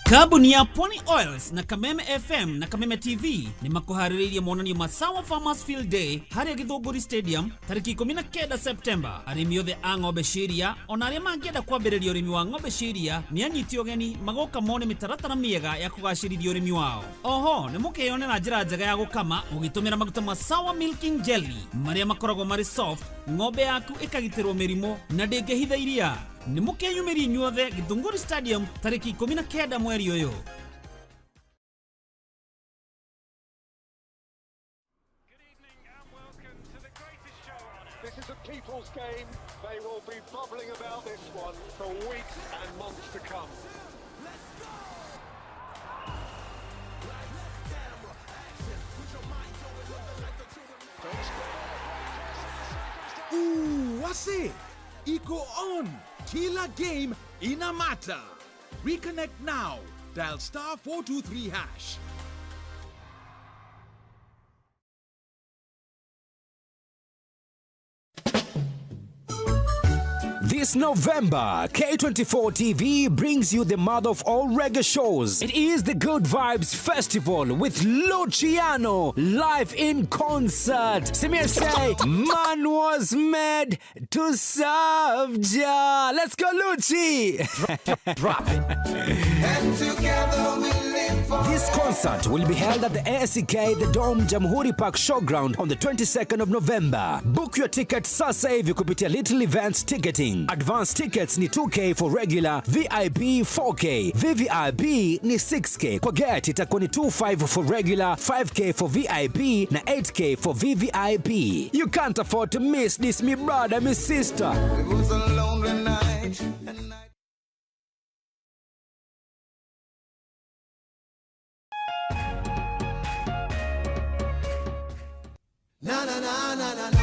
Kambuni ya Pony Oils na Kameme FM na Kameme TV nĩ makũharĩrĩirie monanio ma Sawa Farmers Field Day harĩa Gĩthũngũri Stadium tarĩki 19 September. Arĩmi othe a ng'ombe cia iria ona arĩa mangĩenda kwambĩrĩria ũrĩmi wa ng'ombe cia iria nĩ anyiti ũgeni magoka mone mĩtaratara mĩega ya kũgacĩrithia ũrĩmi wao. Oho nĩ mũkeyonera njĩra njega ya gũkama ũgĩtũmĩra maguta ma Sawa Milking Jelly marĩa makoragwo marĩ soft, ng'ombe yaku ĩkagitĩrwo mĩrimũ na ndĩngĩhitha iria. Nĩ mũkeyumĩria inyuothe Gĩthũngũri Stadium tarĩki 19 mweri ũyũ. This is a people's game. They will be bubbling about this one for weeks and months to come. Ooh, wase iko on. Kila game ina matter. Reconnect now. Dial star 423 hash. This November, K24 TV brings you the mother of all reggae shows. It is the Good Vibes Festival with Luciano live in concert. Simir say, man was made to serve Jah. Let's go, Lucci. Drop it. And together we live for. This concert will be held at the ASK The Dome Jamhuri Park Showground on the 22nd of November. Book your ticket sasa hivi kupitia Little Events Ticketing. Advance tickets ni 2K for regular, VIP 4K, VVIP ni 6K. Kwa gate itakuwa ni 25 for regular, 5K for VIP na 8K for VVIP. You can't afford to miss this, me brother, me sister. It was a lonely night. And I Na na na na na na.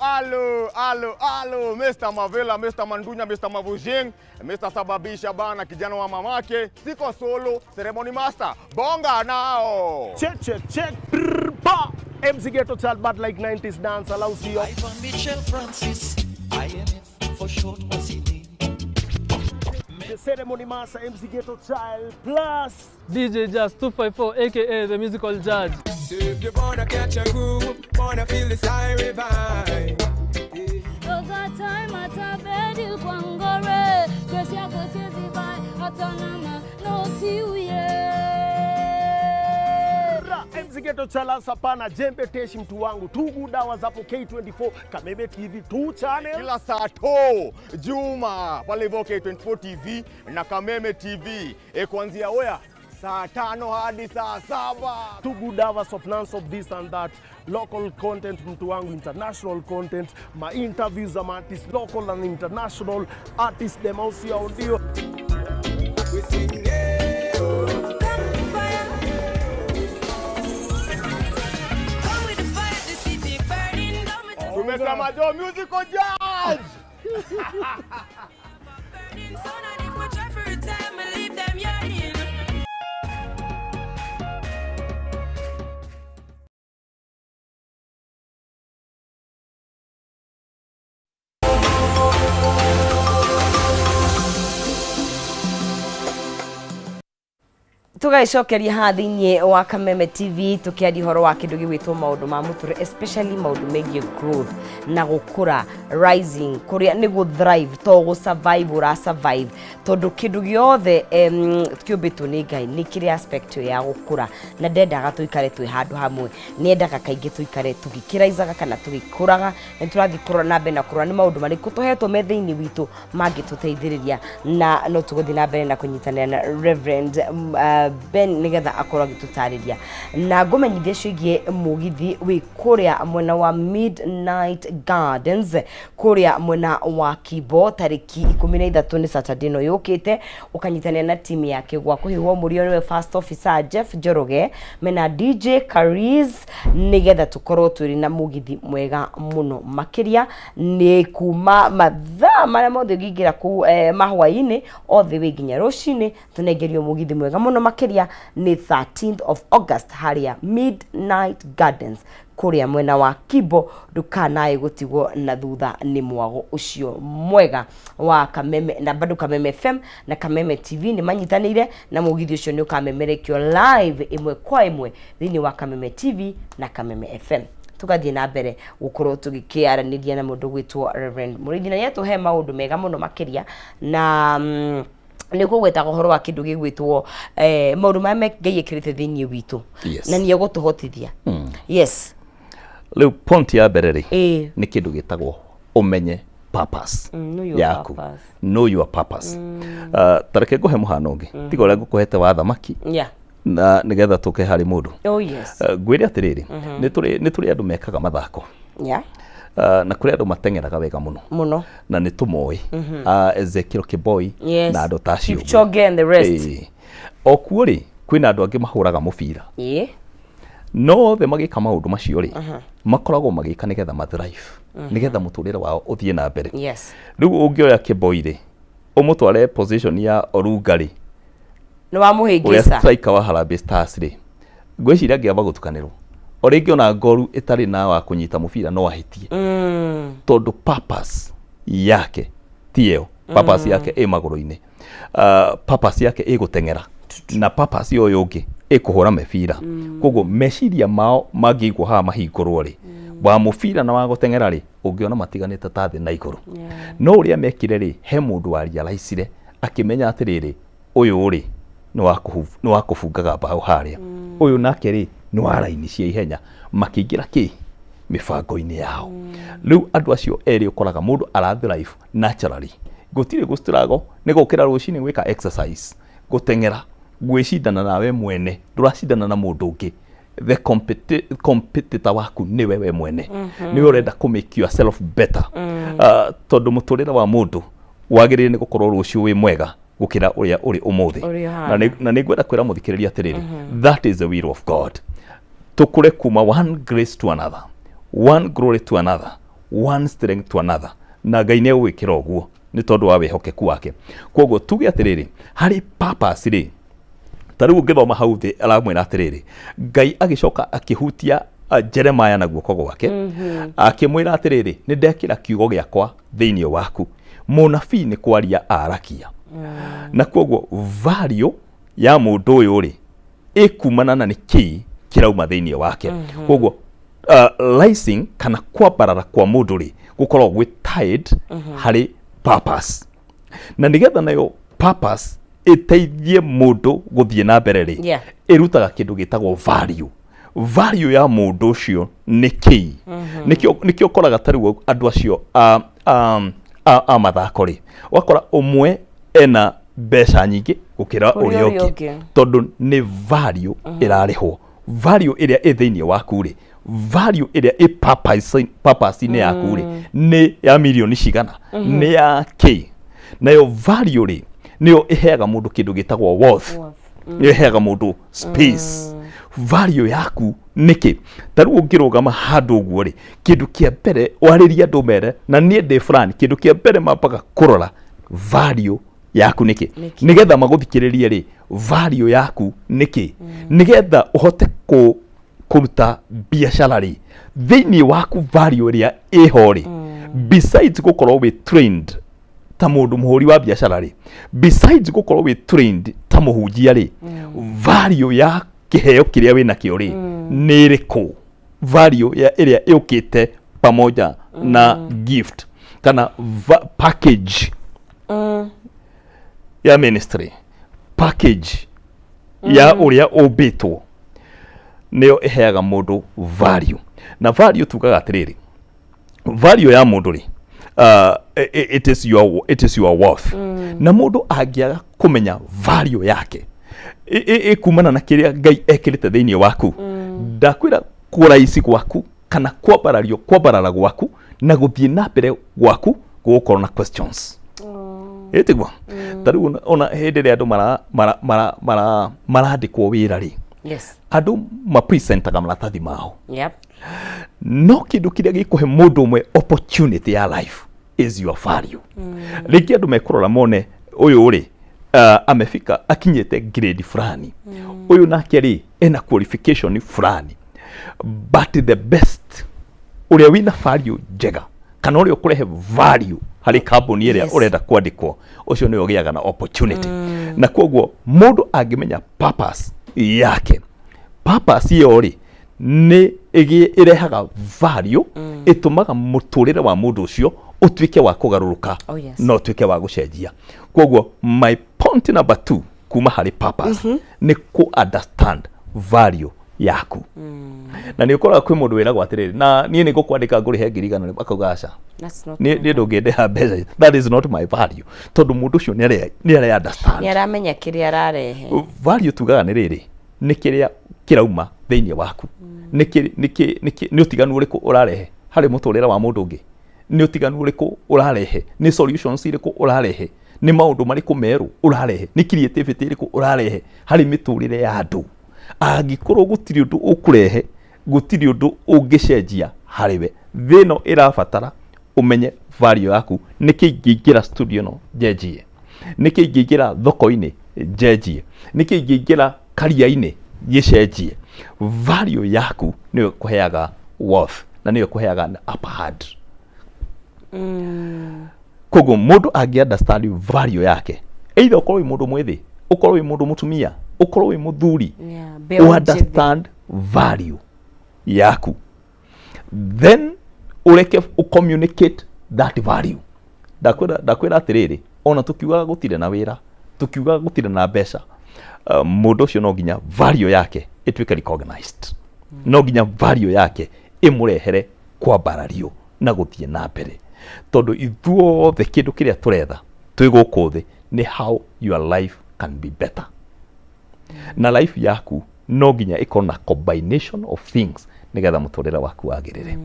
Alo, alo, alo, Mr. Mavela, Mr. Mandunya, Mr. Mavujing, Mr. Sababisha bana, kijana wa mamake, siko solo, ceremony master, bonga nao. Check, check, check, brr, ba. MC Ghetto Child, bad like 90s dance, allows you. Ivan Mitchell Francis, IMF for short was he name. The ceremony master, MC Ghetto Child, plus DJ Jazz 254, aka the musical judge. So if you wanna catch a groove, wanna feel the siren vibe. Ghetto Chalas hapana Jembe Teshi mtu wangu. Two good hours hapo K24 Kameme TV 2 channel. Kila saa to Juma pale hivyo K24 TV na Kameme TV e, kuanzia oya saa 5 hadi saa 7. Two good hours of non-stop this and that, local content mtu wangu, international content, ma interviews za ma artists local and international artists dem au sio ndio? We sing yeah, oh. Tumesema jo musical judge. Tũgagĩcokeria haha thĩinĩ wa Kameme TV tũkĩaria ũhoro wa kĩndũ gĩgwĩtwo maũndũ ma mũtũrĩre, especially maũndũ megiĩ growth na gũkũra, rising, kũrĩa nĩ gũ thrive to gũ survive ũra survive, tondũ kĩndũ gĩothe kĩũmbĩtwo nĩ Ngai nĩ kĩrĩ aspect ĩyo ya gũkũra, na ndendaga tũikare twĩ handũ hamwe, nĩ endaga kaingĩ tũikare tũgĩkĩraicaga kana tũgĩkũraga. Nĩ tũrathiĩ kũrora na mbere na kũrora nĩ maũndũ marĩkũ tũhetwo me thĩinĩ witũ mangĩtũteithĩrĩria, na no tũgũthiĩ na mbere na kũnyitanĩra na Reverend Ben nĩgetha akorwo agĩtũtarĩria na ngũmenyithia ciĩgiĩ mũgithi wĩ kũrĩa mwena wa Midnight Gardens kũrĩa mwena wa Kibo tarĩki 13 nĩ Saturday ĩno yũkĩte, ũkanyitanĩra na timu yake gwa kũhĩhwo mũrio nĩwe First Officer Jeff Njoroge mena DJ Kariz, nĩgetha tũkorwo twĩrĩ na mũgithi mwega mũno makĩria. Nĩ kuma mathaa marĩa mothe ũngĩingĩra kũu mahwaĩ-inĩ othe wĩ nginya rũcinĩ, tũnengerio mũgithi mwega mũno makĩria. Nĩ 13th of August harĩa Midnight Gardens kũrĩa mwena wa Kibo. Ndũkanae gũtigwo na thutha nĩ mwago ũcio mwega wa Kameme, na bado Kameme FM na Kameme TV nĩ manyitanĩire, na mũgithi ũcio nĩ ũkamemerekio live ĩmwe kwa ĩmwe thĩinĩ wa Kameme TV na Kameme FM. Tũgathiĩ na mbere gũkorwo tũgĩkĩaranĩria na mũndũ gwĩtwo Reverend Mũrĩithi, na nĩatũhe maũndũ mega mũno makĩria, na nĩ kũgwetaga ũhoro wa kĩndũ gĩgwĩtwo maũndũ marĩa Ngai ekĩrĩte thĩinĩ witũ. Yes. Na nĩ egũtũhotithia. Yes. Rĩu point ya mbere rĩ, Ĩĩ. nĩ kĩndũ gĩtagwo ũmenye purpose Know your yaku. purpose. Know your purpose. Ta reke ngũhe mũhano ũngĩ tiga ũrĩa ngũkũhete wa thamaki, na nĩgetha tũke harĩ mũndũ. Oh yes. Ngwĩre atĩrĩrĩ, nĩ tũrĩ andũ mekaga mathako, na kũrĩ andũ mateng'eraga wega mũno mũno, na nĩ tũmoĩ, Ezekiel Kiboi na andũ ta acio ũguo. Kipchoge and the rest. Ĩĩ. O kuo rĩ, kwĩna andũ angĩ mahũraga mũbira, no othe magĩka maũndũ macio rĩ, makoragwo magĩka nĩgetha mathrive, nĩgetha mũtũrĩre wao ũthiĩ na mbere. Rĩu ũngĩoya Kiboi rĩ, ũmũtware position ya Orunga rĩ, Nĩ ũrĩa wamũhĩngĩca. Striker wa Harambee Stars rĩ, ngwĩciria angĩamba gũtukanĩrwo o rĩngĩ, ona ngoru ĩtarĩ na wa kũnyita mũbira no ahĩtie, tondũ purpose yake ti ĩyo. Purpose yake ĩ magũrũ-inĩ, purpose yake ĩ gũteng'era, na purpose ya ũyũ ũngĩ ĩ kũhũra mĩbira. Koguo meciria mao mangĩigwo haha mahingũrwo rĩ, wa mũbira na wa gũteng'era rĩ, ũngĩona matiganĩte ta thĩ na igũrũ. No ũrĩa mekire rĩ, he mũndũ wa realize akĩmenya atĩrĩrĩ, ũyũ rĩ nĩ wa kũbungaga mbaũ harĩa, ũyũ nake rĩ nĩ wa raini cia ihenya. Makĩingĩra kĩ mĩbango-inĩ yao. Rĩu andũ acio erĩ ũkoraga mũndũ ara thrive naturally, gũtirĩ gũ struggle, nĩ gũkĩra rũcinĩ, gwĩka exercise, gũteng'era, gwĩcindana nawe mwene, ndũracindana na mũndũ ũngĩ. The competitor waku nĩwe we mwene, nĩwe ũrenda kũ make yourself better, tondũ mũtũrĩre wa mũndũ wagĩrĩire nĩ gũkorwo rũciũ wĩ mwega gũkĩra ũrĩa ũrĩ ũmũthĩ. Ũrĩa ũhana. Na nĩ ngwenda kwĩra mũthikĩrĩria atĩrĩrĩ, that is the will of God, tũkũre kuma one grace to another, one glory to another, one strength to another, na Ngai nĩ egũgwĩkĩra ũguo nĩ tondũ wa wĩhokeku wake. Koguo tuge atĩrĩrĩ, harĩ purpose rĩ, ta rĩu ũngĩthoma hau thĩ, aramwĩra atĩrĩrĩ, Ngai agĩcoka akĩhutia Jeremiah na guoko gwake, akĩmwĩra atĩrĩrĩ, nĩ ndekĩra kiugo gĩakwa thĩinĩ waku. Mũnabii nĩ kwaria arakia, na koguo value ya mũndũ ũyũ rĩ, ĩkumana na nĩ kĩĩ kĩrauma thĩinĩ wake. Koguo rising kana kwambarara kwa mũndũ rĩ, gũkoragwo gwĩ tied harĩ purpose, na nĩgetha nayo purpose ĩteithie mũndũ gũthiĩ na mbere rĩ, ĩrutaga kĩndũ gĩtagwo value. Value ya mũndũ ũcio nĩ kĩĩ? Nĩkĩo nĩkĩo ũkoraga ta rĩu andũ acio a, a, a, a mathako rĩ, ũgakora ũmwe ena mbeca nyingĩ gũkĩra Kũrĩ ũrĩa ũrĩa ũngĩ, ũngĩ. tondũ nĩ value ĩrarĩhwo. Value ĩrĩa ĩ thĩinĩ waku rĩ, value ĩrĩa ĩ purpose- purpose-inĩ yaku rĩ, nĩ ya mirioni cigana, nĩ ya kĩ? Nayo value rĩ, nĩyo ĩheaga mũndũ kĩndũ gĩtagwo worth, nĩyo ĩheaga mũndũ space. Value yaku nĩkĩ? Ta rĩu ũngĩrũgama handũ ũguo rĩ, kĩndũ kĩa mbere warĩrie andũ mere na niĩ ndĩ fulani, kĩndũ kĩa mbere mambaga kũrora value yaku nĩkĩ, nĩgetha magũthikĩrĩrie rĩ, value yaku nĩkĩ, nĩgetha ũhote kũ kũruta biacara rĩ, thĩinĩ waku value ĩrĩa ĩho rĩ, besides gũkorwo wĩ trained ta mũndũ mũhũri wa biacara rĩ, besides gũkorwo wĩ trained ta mũhunjia rĩ, value ya kĩheo kĩrĩa wĩ nakĩo rĩ nĩ ĩrĩkũ? Value ya ĩrĩa ĩũkĩte pamoja na gift kana package ya ministry, package ya ũrĩa ũmbĩtwo, nĩyo ĩheaga mũndũ value. Na value tugaga atĩrĩrĩ, value ya mũndũ rĩ, it is your worth. Na mũndũ angĩaga kũmenya value yake ĩkumana na kĩrĩa Ngai ekĩrĩte thĩinĩ waku, ndakwĩra kũraici gwaku kana kwambarario, kwambarara gwaku na gũthiĩ na mbere gwaku gũgũkorwo na questions. Ĩtiguo ta rĩu ona hĩndĩ ĩrĩa andũ marandĩkwo wĩra rĩ, andũ mapresentaga maratathi mao. No kĩndũ kĩrĩa gĩkũhe mũndũ ũmwe opportunity ya life is your value. Rĩngĩ andũ mekũrora mone ũyũ rĩ, amefika akinyĩte grade fulani, ũyũ nake rĩ ena qualification fulani, but the best ũrĩa wĩna value njega kana ũrĩa ũkũrehe value harĩ kambuni ĩrĩa ũrenda kwandĩkwo, ũcio nĩwe ũgĩaga na opportunity. Na koguo mũndũ angĩmenya purpose yake, purpose ĩyo rĩ nĩ ĩrehaga value, ĩtũmaga mũtũrĩre wa mũndũ ũcio ũtuĩke wa kũgarũrũka na ũtuĩke wa gũcenjia. Koguo my point number two kuma harĩ purpose nĩ kũ understand value yaku. Na nĩ ũkoraga kwĩ mũndũ wĩragwo atĩrĩrĩ, na niĩ nĩ ngũkwandĩka ngũrĩhe 100,000, akauga aca. That's not Niĩ ndũngĩndĩha mbeca, that is not my value, tondũ mũndũ ũcio nĩ are understand. Nĩ aramenya kĩrĩa ararehe. Value tugaga nĩ rĩrĩ, nĩ kĩrĩa kĩrauma thĩinĩ waku, nĩ ũtiganu ũrĩkũ ũrarehe harĩ mũtũrĩre wa mũndũ ũngĩ, nĩ ũtiganu ũrĩkũ ũrarehe, nĩ solutions irĩkũ ũrarehe, nĩ maũndũ marĩkũ merũ ũrarehe, nĩ creativity ĩrĩkũ ũrarehe harĩ mĩtũrĩre ya andũ. Angĩkorwo gũtirĩ ũndũ ũkũrehe, gũtirĩ ũndũ ũngĩcenjia harĩ we. Thĩ ĩno ĩrabatara ũmenye value yaku. Nĩkĩ ingĩingĩra studio ĩno njenjie? Nĩkĩ ingĩingĩra thoko-inĩ njenjie? Nĩkĩ ingĩingĩra karia-inĩ gĩcenjie? Value yaku nĩyo ĩkũheaga worth na nĩyo ĩkũheaga an upper hand. Koguo mũndũ angĩ understand value yake, either ũkorwo wĩ mũndũ mwĩthĩ, ũkorwo wĩ mũndũ mũtumia, ũkorwo wĩ mũthuri, mbeũ njĩthĩ. Understand value yaku, then ũreke ũcommunicate that value. Ndakwĩra atĩrĩrĩ, ona tũkiugaga gũtirĩ na wĩra, tũkiugaga gũtirĩ na mbeca, mũndũ ũcio no nginya value yake ĩtuĩke recognized, no nginya value yake ĩmũrehere kwambarario na gũthiĩ na mbere, tondũ ithuothe kĩndũ kĩrĩa tũretha twĩ gũkũ thĩ nĩ how your life can be better. Na life yaku no nginya ĩkorwo na combination of things nĩgetha mũtũrĩre waku wagĩrĩre.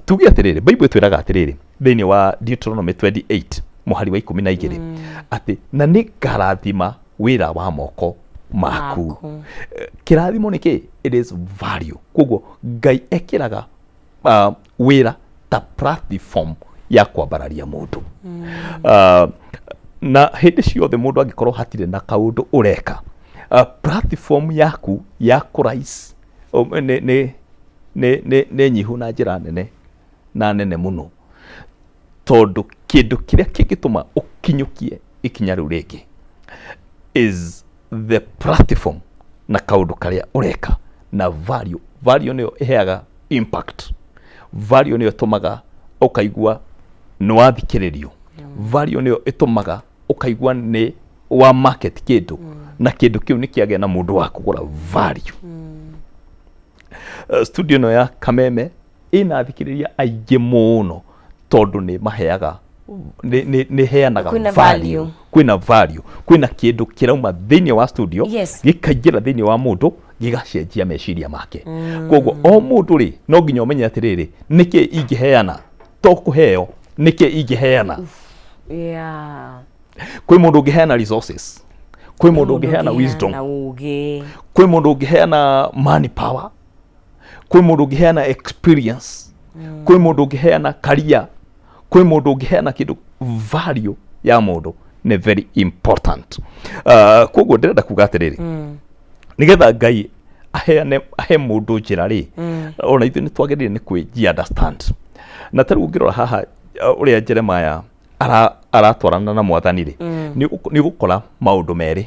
Tuge atĩrĩrĩ, Bible ĩtwĩraga atĩrĩrĩ thĩinĩ wa Deuteronomy 28 mũhari wa 12 atĩ na nĩ ngarathima wĩra wa moko maku. Kĩrathimo nĩ kĩ? It is value. Koguo Ngai ekĩraga wĩra ta platform ya kwambararia mũndũ. Na hĩndĩ ciothe mũndũ angĩkorwo hatirĩ na kaũndũ ũreka, platform yaku ya kũrais nĩ nyihu na njĩra nene na nene mũno, tondũ kĩndũ kĩrĩa kĩngĩtũma ũkinyũkie ikinya rĩu rĩngĩ is the platform na kaũndũ karĩa ũreka na value. Value nĩyo ĩheaga impact, value nĩyo ĩtũmaga ũkaigua nĩ wathikĩrĩrio, value nĩyo ĩtũmaga ũkaigua nĩ wa market kĩndũ, na kĩndũ kĩu nĩ kĩagĩa na mũndũ wa kũgũra. Value. Studio ĩno ya Kameme ĩna athikĩrĩria aingĩ mũno tondũ nĩ maheaga nĩ heanaga Kwĩna value. Kwĩna value, kwĩna kĩndũ kĩrauma thĩinĩ wa studio gĩkaingĩra thĩinĩ wa mũndũ, gĩgacenjia meciria make. Koguo o mũndũ rĩ, no nginya ũmenye atĩrĩrĩ, nĩkĩ ingĩheana, to kũheo, nĩkĩ ingĩheana. Kwĩ mũndũ ũngĩheana resources, kwĩ mũndũ ũngĩheana wisdom, na ũgĩ, kwĩ mũndũ ũngĩheana money power, kwĩ mũndũ ũngĩheana experience, kwĩ mũndũ ũngĩheana career, kwĩ mũndũ ũngĩheana kĩndũ. Value ya mũndũ nĩ very important. Koguo ndĩrenda kuga atĩrĩrĩ, nĩgetha Ngai aheane, ahe mũndũ njĩra rĩ, ona ithuĩ nĩ twagĩrĩire nĩ kwĩji understand. Na ta rĩu ũngĩrora haha, ũrĩa Jeremiah aratwarana na Mwathani rĩ, nĩ ũgũkora maũndũ merĩ.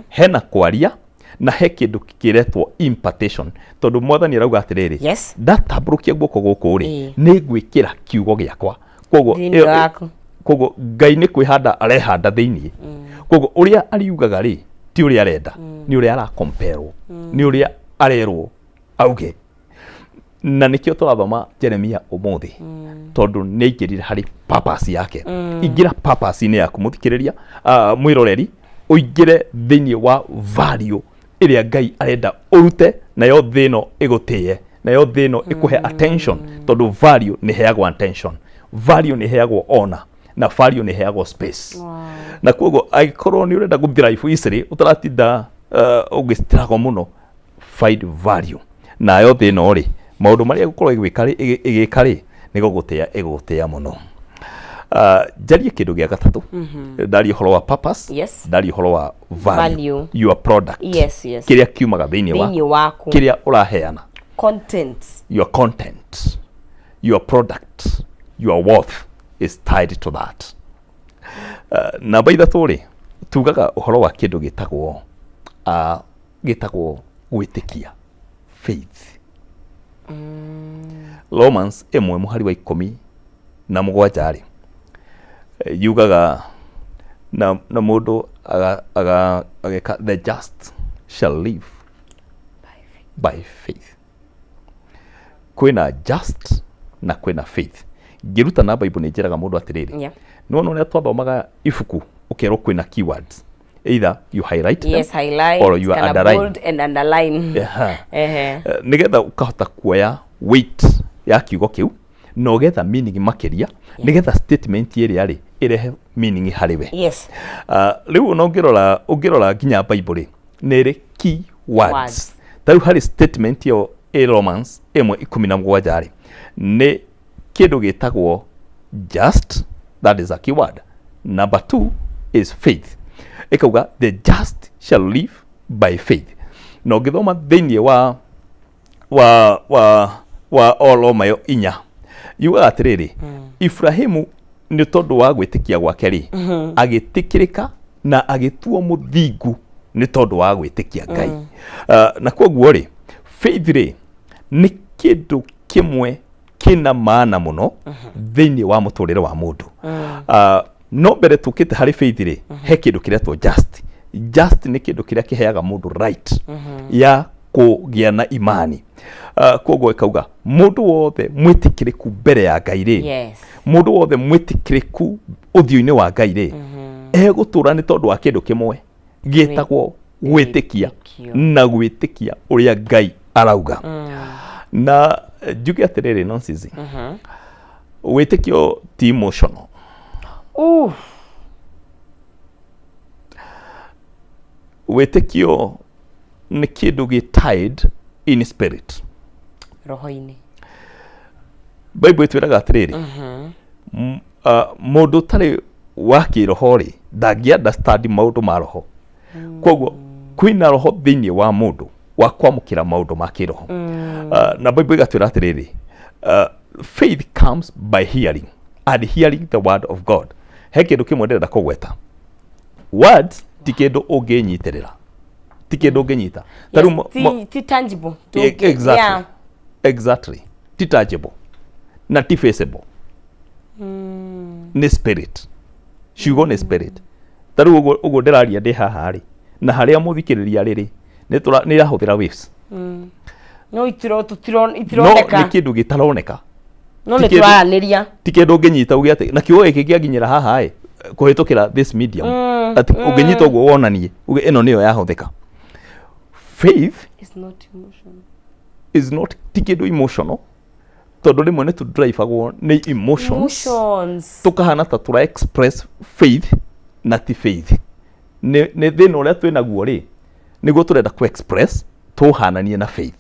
Hena kwaria na he kĩndũ kĩretwo impartation, tondũ Mwathani arauga atĩrĩrĩ, ndatambũrũkia guoko gũkũ rĩ, nĩ ngwĩkĩra kiugo gĩakwa. Koguo Thĩinĩ waku. Koguo Ngai nĩ kwĩhanda arehanda thĩinĩ. Koguo ũrĩa ariugaga rĩ, ti ũrĩa arenda, nĩ ũrĩa arakomperwo, nĩ ũrĩa arerwo auge. Na nĩkĩo tũrathoma Jeremia ũmũthĩ, tondũ nĩ aingĩrire harĩ purpose yake. Ingĩra purpose-inĩ yaku, mũthikĩrĩria, mwĩroreri, ũingĩre thĩinĩ wa value ĩrĩa Ngai arenda ũrute, nayo thĩ ĩno ĩgũtĩe, nayo thĩ ĩno ĩkũhe attention, tondũ value nĩ ĩheagwo attention, value nĩ ĩheagwo honor, na value nĩ ĩheagwo space. Na koguo angĩkorwo nĩ ũrenda gũ thrive easily, ũtaratinda ũgĩ struggle mũno, find value. Nayo thĩ ĩno rĩ, maũndũ marĩa ĩgũkorwo ĩgĩka rĩ, ĩgĩka rĩ, nĩ gũgũtĩa ĩgũgũtĩa mũno. Njarie kĩndũ gĩa gatatũ. Ndarie ũhoro wa purpose, ndarie ũhoro wa value, Value. your product, kĩrĩa kiumaga thĩinĩ wa Thĩinĩ waku. Kĩrĩa ũraheana. Content. Your content, your product, your worth is tied to that. Namba 3 rĩ, tugaga ũhoro wa kĩndũ gĩtagwo gwĩtĩkia, faith. Romans 1 mũhari wa 17 rĩ, yugaga na mũndũ ageka, "The just shall live by faith." Kwĩna just na kwĩna faith. Ngĩruta na Bible nĩ njĩraga mũndũ atĩrĩrĩ, nĩwona ũrĩa twathomaga ibuku ũkerwo kwĩna keywords, either you highlight them Highlight or you kana underline. Bold and underline. Nĩgetha ũkahota kuoya weight ya kiugo kĩu na ũgetha meaning makĩria, nĩgetha statement ĩrĩa rĩ ĩrehe meaning harĩ we. Rĩu ona ũngĩrora nginya Bible rĩ, nĩ ĩrĩ key words. Words. Ta rĩu harĩ statement ĩyo ĩ Romans 1:17 rĩ, nĩ kĩndũ gĩtagwo just, that is a keyword. Number two is faith. Ĩkauga, "The just shall live by faith." Na ũngĩthoma thĩinĩ wa o Roma ĩyo 4, yugaga atĩrĩrĩ, Ibrahimu nĩ tondũ wa gwĩtĩkia gwake rĩ, agĩtĩkĩrĩka na agĩtuo mũthingu nĩ tondũ wa gwĩtĩkia Ngai. Na koguo rĩ, faith rĩ, nĩ kĩndũ kĩmwe kĩna maana mũno thĩinĩ wa mũtũrĩre wa mũndũ. No mbere tũkĩte harĩ faith rĩ, he kĩndũ kĩretwo just. Just nĩ kĩndũ kĩrĩa kĩheaga mũndũ right ya kũgĩa na imani. Koguo ĩkauga mũndũ wothe mwĩtĩkĩrĩku mbere ya Ngai rĩ, mũndũ wothe mwĩtĩkĩrĩku ũthiũ-inĩ wa Ngai rĩ, egũtũra nĩ tondũ wa kĩndũ kĩmwe gĩtagwo gwĩtĩkia, na gwĩtĩkia ũrĩa Ngai arauga. Na njuge atĩrĩrĩ, nonsense, wĩtĩkio ti emotional. Wĩtĩkio nĩ kĩndũ gĩ tied in spirit. Roho-inĩ. Bible ĩtwĩraga atĩrĩrĩ, mũndũ ũtarĩ wa kĩroho rĩ, ndangĩ understand maũndũ ma roho. Koguo kwĩna roho thĩinĩ wa mũndũ wa kwamũkĩra maũndũ ma kĩroho. Na Bible ĩgatwĩra atĩrĩrĩ, faith comes by hearing, and hearing the word of God. He kĩndũ kĩmwe ndĩrenda kũgweta. Words ti kĩndũ ũngĩnyitĩrĩra, ti kĩndũ ũngĩnyita. Ta rĩu Ti tangible. Exactly. Exactly, ti tangible na ti feasible, nĩ spirit. Ciugo nĩ spirit. Ta rĩu ũguo ndĩraria ndĩ haha rĩ, na harĩa mũthikĩrĩria rĩrĩ, nĩ ĩrahũthĩra waves. No itiro tutiro No itironeka. nĩ kĩndũ gĩtaroneka. No ti nĩ kĩndũ- tũraranĩria. Ti kĩndũ ũngĩnyita uge atĩ na kiugo gĩkĩ kĩanginyĩra haha ĩ kũhĩtũkĩra this medium, atĩ ũngĩnyita ũguo wonanie uge ĩno nĩyo yahũthĩka. Faith It's not emotion. Is not, ti kĩndũ emotional, tondũ rĩmwe nĩ tũdrivagwo nĩ emotions. Emotions. Tũkahana ta tũra express faith na ti faith, nĩ thĩna ũrĩa twĩ naguo rĩ nĩguo tũrenda ku express tũhananie na faith.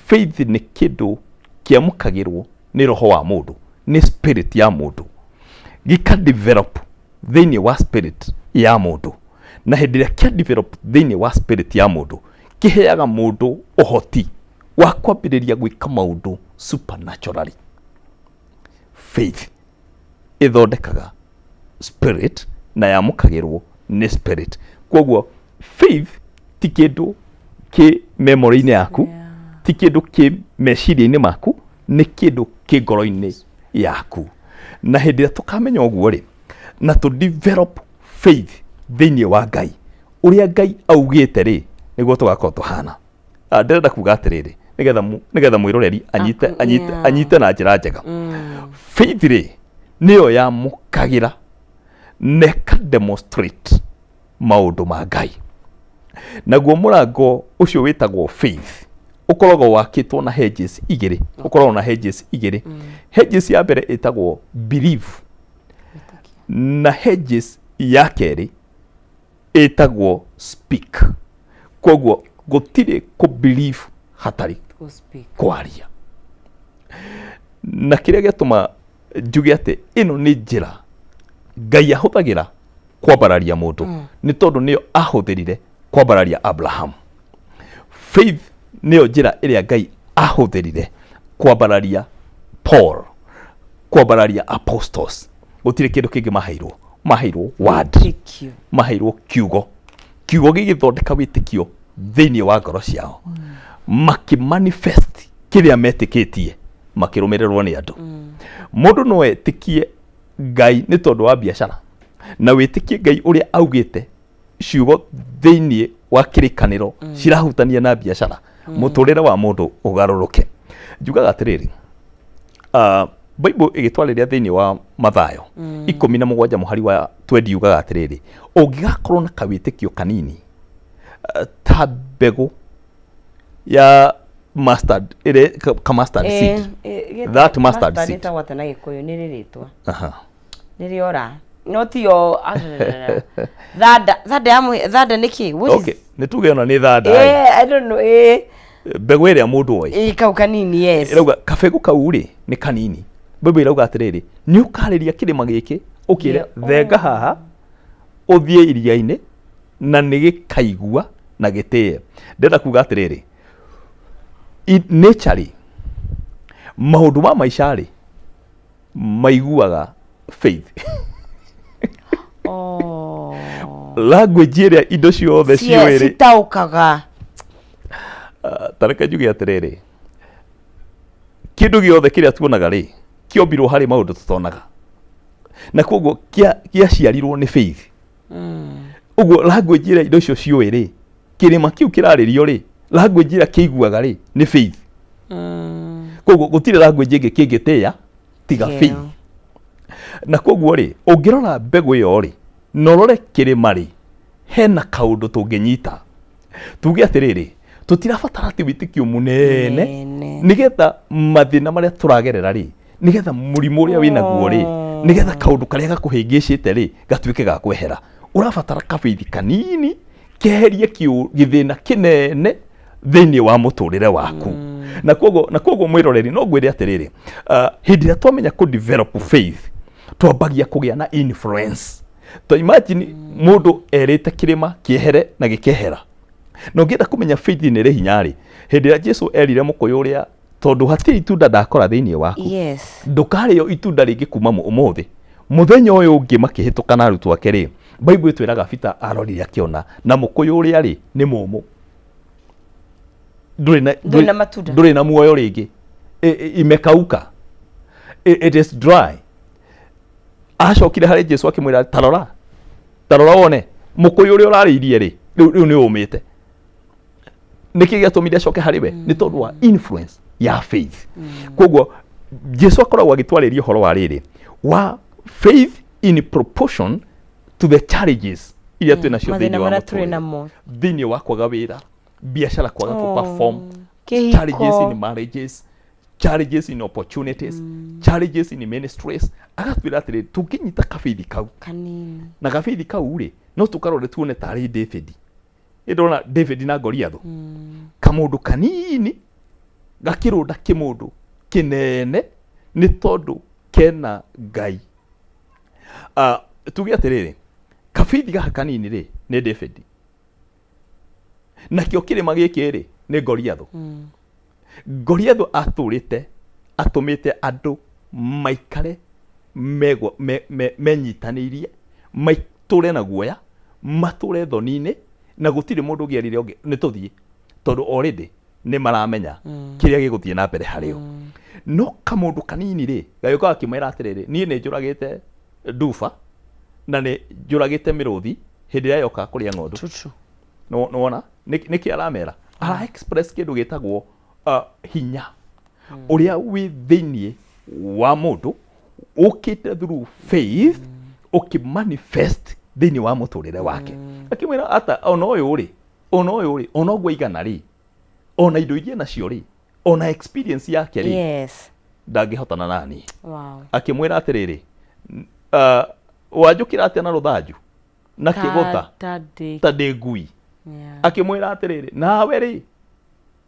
Faith nĩ kĩndũ kĩamũkagĩrwo nĩ roho wa mũndũ, nĩ spirit ya mũndũ, gĩka develop thĩinĩ wa spirit ya mũndũ, na hĩndĩ ĩrĩa kĩa develop thĩinĩ wa spirit ya mũndũ kĩheaga mũndũ ũhoti wa kwambĩrĩria gwĩka maũndũ supernaturally. Faith ĩthondekaga spirit na yamũkagĩrwo nĩ spirit. Koguo faith ti kĩndũ kĩ memory-inĩ yaku, ti kĩndũ kĩ meciria-inĩ maku, nĩ kĩndũ kĩ ngoro-inĩ yaku. Na hĩndĩ ĩrĩa tũkamenya ũguo rĩ, na tũ develop faith thĩinĩ wa Ngai, ũrĩa Ngai augĩte rĩ, nĩguo tũgakorwo tũhana. Ah, ndĩrenda kuga atĩrĩrĩ nĩgetha mwĩroreri anyite anyite anyite na njĩra njega. Faith rĩ, nĩyo yamũkagĩra na ĩka demonstrate maũndũ ma Ngai. Naguo mũrango ũcio wĩtagwo faith ũkoragwo wakĩtwo na hedges igĩrĩ, ũkoragwo na hedges igĩrĩ. Hedges ya mbere ĩtagwo believe, na hedges ya kerĩ ĩtagwo speak. Koguo gũtirĩ kũ believe hatarĩ Go speak. Kwaria. Na kĩrĩa gĩatũma njuge atĩ ĩno nĩ njĩra Ngai ahũthagĩra kwambararia mũndũ nĩ tondũ nĩyo ahũthĩrire kwambararia Abraham. Faith nĩyo njĩra ĩrĩa Ngai ahũthĩrire kwambararia Paul, kwambararia apostles. Gũtirĩ kĩndũ kĩngĩ maheirwo, maheirwo word. Wĩtĩkio. Maheirwo kiugo, kiugo gĩgĩthondeka wĩtĩkio thĩinĩ wa ngoro ciao, makĩmanifest kĩrĩa metĩkĩtie, makĩrũmĩrĩrwo nĩ andũ. Mũndũ no etĩkie Ngai nĩ tondũ wa biacara, na wĩtĩkie Ngai ũrĩa augĩte ciugo thĩinĩ wa kĩrĩkanĩro cirahutania na biacara, mũtũrĩre wa mũndũ ũgarũrũke. Njugaga atĩrĩrĩ, Bible ĩgĩtwarĩria thĩinĩ wa Mathayo 17 mũhari wa 20 yugaga atĩrĩrĩ, ũngĩgakorwo na kawĩtĩkio kanini ta mbegũ ya mustard ĩrĩa ka mustard seed. That mustard seed. Ĩtagwo atĩa na Gĩkũyũ? Nĩ rĩ rĩtwa? Aha. Nĩ rĩora no tiyo thanda, thanda ya thanda nĩ kĩ? What is- Okay, nĩ tuge ona nĩ thanda ĩ. Eh, I don't know, eh. Mbegũ ĩrĩa mũndũ oĩ. Eh, kau kanini, yes. Ĩrauga kabegũ kau rĩ nĩ kanini. Bible ĩrauga atĩrĩrĩ, nĩ ũkarĩria kĩrĩma gĩkĩ ũkĩre thenga haha ũthiĩ iria-inĩ, na nĩ gĩkaigua na gĩtĩe. Ndĩrenda kuga atĩrĩrĩ, nature rĩ, maũndũ ma maica rĩ, maiguaga faith. Oh. Language ĩrĩa indo ciothe ciũĩ rĩ, Citaũkaga. Ah, ta reke njuge atĩrĩrĩ, kĩndũ gĩothe kĩrĩa tuonaga rĩ, kĩombirwo harĩ maũndũ tũtonaga, na koguo kĩaciarirwo nĩ faith. Ũguo language ĩrĩa indo icio ciũĩ rĩ, kĩrĩma kĩu kĩrarĩrio rĩ, language ĩrĩa kĩiguaga rĩ, nĩ faith. Koguo gũtirĩ language ĩngĩ kĩngĩtĩĩa tiga Kĩo. faith. Na koguo rĩ, ũngĩrora mbegũ ĩyo rĩ, na ũrore kĩrĩma rĩ, hena kaũndũ tũngĩnyita tuge atĩrĩrĩ, tũtirabatara atĩ wĩtĩkio mũnene Mũnene. nĩgetha mathĩna marĩa tũragerera rĩ, nĩgetha mũrimũ ũrĩa wĩnaguo rĩ, nĩgetha kaũndũ karĩa gakũhĩngĩcĩte rĩ gatuĩke ga kwehera. Ũrabatara kabeithi kanini keherie gĩthĩna kĩnene thĩinĩ wa mũtũrĩre waku. Na koguo mwĩroreri, no ngwĩre atĩrĩrĩ, hĩndĩ ĩrĩa twamenya kũ develop faith, twambagia kũgĩa na influence. To imagine mũndũ erĩte kĩrĩma kĩehere na gĩkehera. Na ũngĩenda kũmenya faith nĩ ĩrĩ hinya rĩ, hĩndĩ ĩrĩa Jesu erire mũkũyũ ũrĩa, tondũ hatirĩ itunda ndakora thĩinĩ waku, ndũkarĩo itunda rĩngĩ kuma ũmũthĩ. Mũthenya ũyũ ũngĩ makĩhĩtũka na arutwo ake rĩ, Bible ĩtwĩraga Peter arorire akĩona na mũkũyũ ũrĩa rĩ nĩ mũmũ, ndũrĩ na Ndũrĩ na matunda. Ndũrĩ na muoyo rĩngĩ. Imekauka. It is dry. Acokire harĩ Jesu akĩmwĩra, tarora, tarora wone mũkũyũ ũrĩa ũrarĩirie rĩ, rĩu nĩ ũmĩte. Nĩkĩ gĩatũmire acoke harĩ we? Nĩ tondũ wa influence ya faith. Koguo Jesu akoragwo agĩtwarĩria ũhoro wa rĩrĩ wa faith in proportion to the challenges iria twĩ nacio Mathĩna thĩinĩ wa marĩa tũrĩ mũtũrĩre. namo. Thĩinĩ wa kwaga wĩra, biacara kwaga Oh, kũ-perform, kĩhiko. challenges in marriages, challenges in opportunities, challenges in ministries. Agatwĩra atĩrĩrĩ, tũngĩnyita kabeithi kau kanini, na gabeithi kau rĩ, no tũkarore tuone tarĩ David. Ndĩrona David na Goliath, kamũndũ kanini gakĩrũnda kĩmũndũ kĩnene nĩ tondũ kena Ngai. Tuge atĩrĩrĩ, kabithi gaka kanini rĩ nĩ David, nakĩo kĩrĩma gĩkĩ rĩ nĩ Goliath. Goliath atũrĩte atũmĩte andũ maikare menyitanĩirie, matũre na guoya, matũre thoni-inĩ, na gũtirĩ mũndũ ũngĩerire ũngĩ nĩ tũthiĩ, tondũ already nĩ maramenya kĩrĩa gĩgũthiĩ na mbere harĩo. No kamũndũ kanini rĩ gagĩũka gakĩmwĩra atĩrĩrĩ, niĩ nĩ njũragĩte nduba na nĩ njũragĩte mĩrũthi hĩndĩ ĩrĩa yoka kũrĩa ng'ondu. Nĩwona nĩkĩ aramera? Ara express kĩndũ gĩtagwo hinya ũrĩa wĩ thĩinĩ wa mũndũ ũkĩte through faith, ũkĩmanifest thĩinĩ wa mũtũrĩre wake. Akĩmwĩra ata ona ũyũ rĩ, ona ũyũ rĩ, ona ũguo aigana rĩ, ona indo iria nacio rĩ, ona experience yake rĩ, ndangĩhotana nani. Akĩmwĩra atĩrĩrĩ, wanjũkĩra atĩa na rũthanju na kĩgũtha Ta ndĩ ta ndĩ ngui? Akĩmwĩra atĩrĩrĩ, nawe rĩ,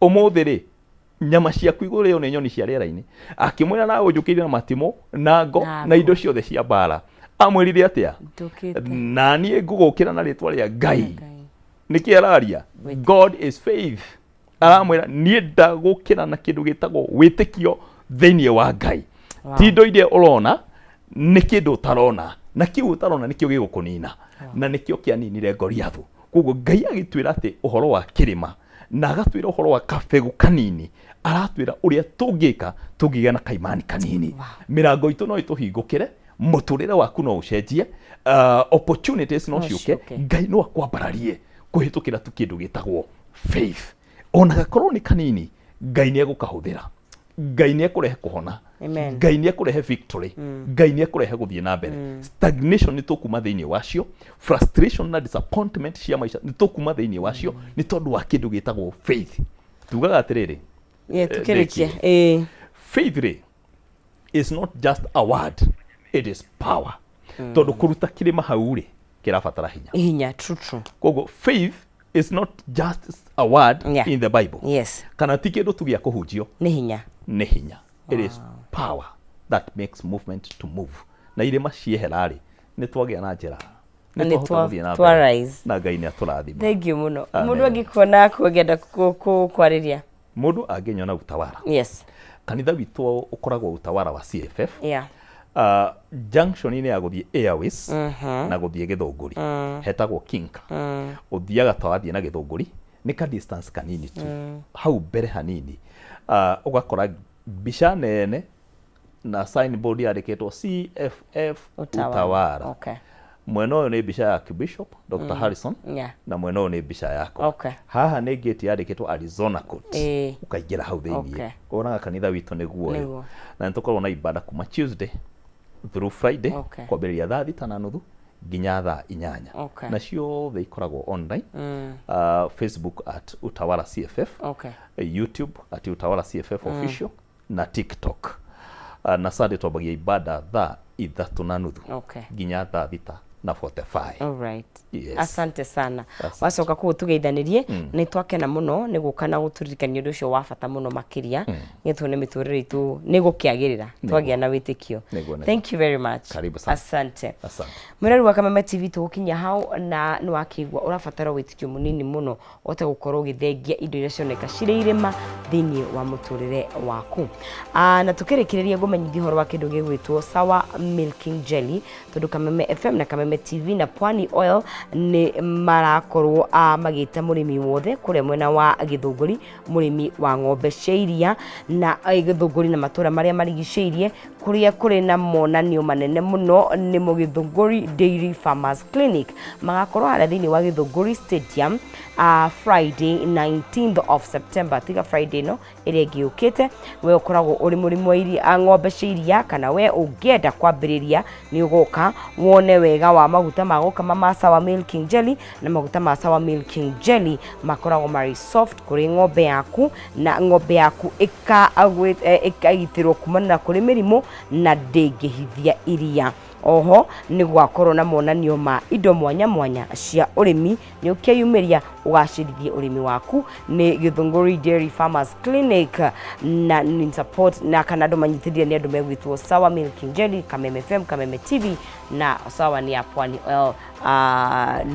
ũmũthĩ rĩ, nyama ciaku igũrĩo nĩ nyoni cia rĩera-inĩ. Akĩmwĩra, nawe ũnjũkĩire na matimũ na ngo Na na indo ciothe cia mbara. Amwĩrire atĩa? Ndũkĩte. Na niĩ ngũgũkĩra na rĩtwa rĩa Ngai. Nĩkĩ araria? God is faith. Aramwĩra niĩ ndagũkĩra na kĩndũ gĩtagwo wĩtĩkio thĩinĩ wa Ngai. Ti indo iria ũrona, nĩ kĩndũ ũtarona, na kĩu ũtarona nĩkĩo gĩgũkũnina, na nĩkĩo kĩaninire Goliathu. Koguo Ngai agĩtwĩra atĩ ũhoro wa kĩrĩma na agatwĩra ũhoro wa kabegũ kanini, aratwĩra ũrĩa tũngĩka tũngĩgĩa na kaimani kanini. Mĩrango itũ no ĩtũhingũkĩre, mũtũrĩre waku no ũcenjie, opportunities no No ciũke, ciũke. Ngai no akwambararie kũhĩtũkĩra tu kĩndũ gĩtagwo faith. Ona gakorwo nĩ kanini, Ngai nĩ egũkahũthĩra, Ngai nĩ ekũrehe kũhona. Amen. Ngai nĩ ekũrehe victory. Ngai nĩ ekũrehe gũthiĩ na mbere. Stagnation nĩ tũkuma thĩinĩ wacio, frustration na disappointment cia maica nĩ tũkuma thĩinĩ wacio, nĩ tondũ wa kĩndũ gĩtagwo faith. Tugaga atĩrĩrĩ, Yeah, tukĩrĩkia. ndĩkie. Ĩĩ. Faith rĩ is not just a word, it is power, tondũ kũruta kĩrĩma hau rĩ kĩrabatara hinya. Hinya, true true. Koguo faith is not just a word in the Bible, kana ti kĩndũ tu gĩa kũhunjio. Nĩ hinya. Nĩ hinya. It is power that makes movement to move, na irĩma ciehera rĩ, nĩ twagĩa na njĩra, Na nĩ nĩ twahota gũthiĩ na twa mbere. rise. Na Ngai nĩ atũrathima. Thank you mũno. Amen. Mũndũ angĩkuona kũ angĩenda kwarĩria? Mũndũ angĩnyona Utawara, kanitha witũ ũkoragwo Utawara wa CFF, junction-inĩ ya gũthiĩ Airways na gũthiĩ Gĩthũngũri, hetagwo Kinka. Ũthiaga ta wathiĩ na Gĩthũngũri, nĩ ka distance kanini tu, hau mbere hanini, ũgakora mbica nene na signboard yandĩkĩtwo CFF Utawara. Utawara. Mwena ũyũ nĩ mbica ya Archbishop Dr. Harrison, na mwena ũyũ nĩ mbica yakwa. Haha nĩ gate yandĩkĩtwo Arizona Court. Ũkaingĩra hau thĩinĩ, wonaga kanitha witũ nĩguo ũyũ. Na nĩ tũkoragwo na ibada kuma Tuesday through Friday, kwambĩrĩria thaa 6:30 nginya thaa 8. Na ciothe ikoragwo online, Facebook at Utawala CFF, YouTube at Utawala CFF official na TikTok. Na Sunday twambagia ibada thaa 3:30 nginya thaa 6:45. All right. Yes. Asante sana. Asante. Wacoka kũu tũgeithanĩrie. Nĩ twakena mũno nĩ gũka na gũtũririkania ũndũ ũcio wa bata mũno makĩria, nĩ tuone mĩtũrĩre itũ nĩ gũkĩagĩrĩra twagĩa na wĩtĩkio. Nĩguo. Thank you very much. Karibu sana. Asante. Asante. Mwĩrori wa Kameme TV, tũgũkinyia hau, na nĩ wakĩigua ũrabatara wĩtĩkio mũnini mũno ũhote gũkorwo ũgĩthengia indo iria cioneka cirĩ irĩma thĩinĩ wa mũtũrĩre waku. Na tũkĩrĩkĩrĩria, ngũmenyithia ũhoro wa kĩndũ gĩgwĩtwo Sawa Milking Jelly, tondũ Kameme FM na Kameme Kameme TV na Pwani Oil nĩ marakorwo magĩta mũrĩmi wothe kũrĩa mwena wa Gĩthũngũri, mũrĩmi wa ng'ombe cia iria na Gĩthũngũri na matũra marĩa marigicĩirie, kũrĩa kũrĩ na monanio manene mũno nĩmo Gĩthũngũri Dairy Farmers Clinic. Magakorwo harĩa thĩinĩ wa Gĩthũngũri Stadium Friday 19th of September, tiga Friday no ĩrĩa ĩngĩ yũkĩte. We ũkoragwo ũrĩ mũrĩmi wa ng'ombe cia iria, kana we ũngĩenda kwambĩrĩria, nĩ ũgoka wone wega wa maguta ma gũkama ma Sawa Milking Jelly, na maguta ma Sawa Milking Jelly makoragwo marĩ soft kũrĩ ng'ombe yaku, na ng'ombe yaku ĩkagitĩrwo kumana na kũrĩ mĩrimũ na ndĩngĩhithia iria. Oho nĩ gwakorwo na monanio ma indo mwanya mwanya cia ũrĩmi, nĩ ũkĩyumĩria ũgacĩrithie ũrĩmi waku. Nĩ Gĩthũngũri Dairy Farmers Clinic na in support na kana andũ manyitĩrĩire nĩ andũ megwĩtwo Sawa Milking Jelly, Kameme FM, Kameme TV na Sawa nĩ ya Pwani Oil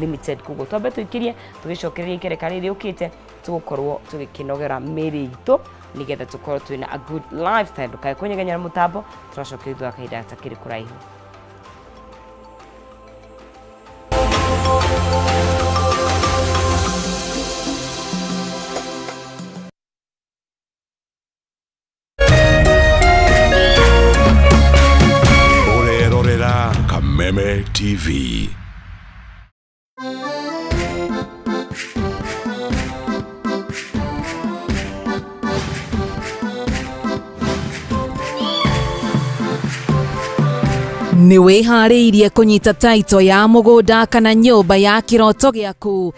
Limited. Koguo twambe tũikĩrie, tũgĩcokereria ikereka rĩrĩ rĩũkĩte, tũgũkorwo tũgĩkĩnogera mĩĩrĩ itũ nĩgetha tũkorwo twĩna a good lifestyle. Ndũkae kũnyegenyera mũtambo, tũracokeria thutha wa kahinda gatakĩrĩ kũraihu. Ũrerorera Kameme TV. Nĩ wĩharĩirie kũnyita taito ya mũgũnda kana nyũmba ya kĩroto gĩaku?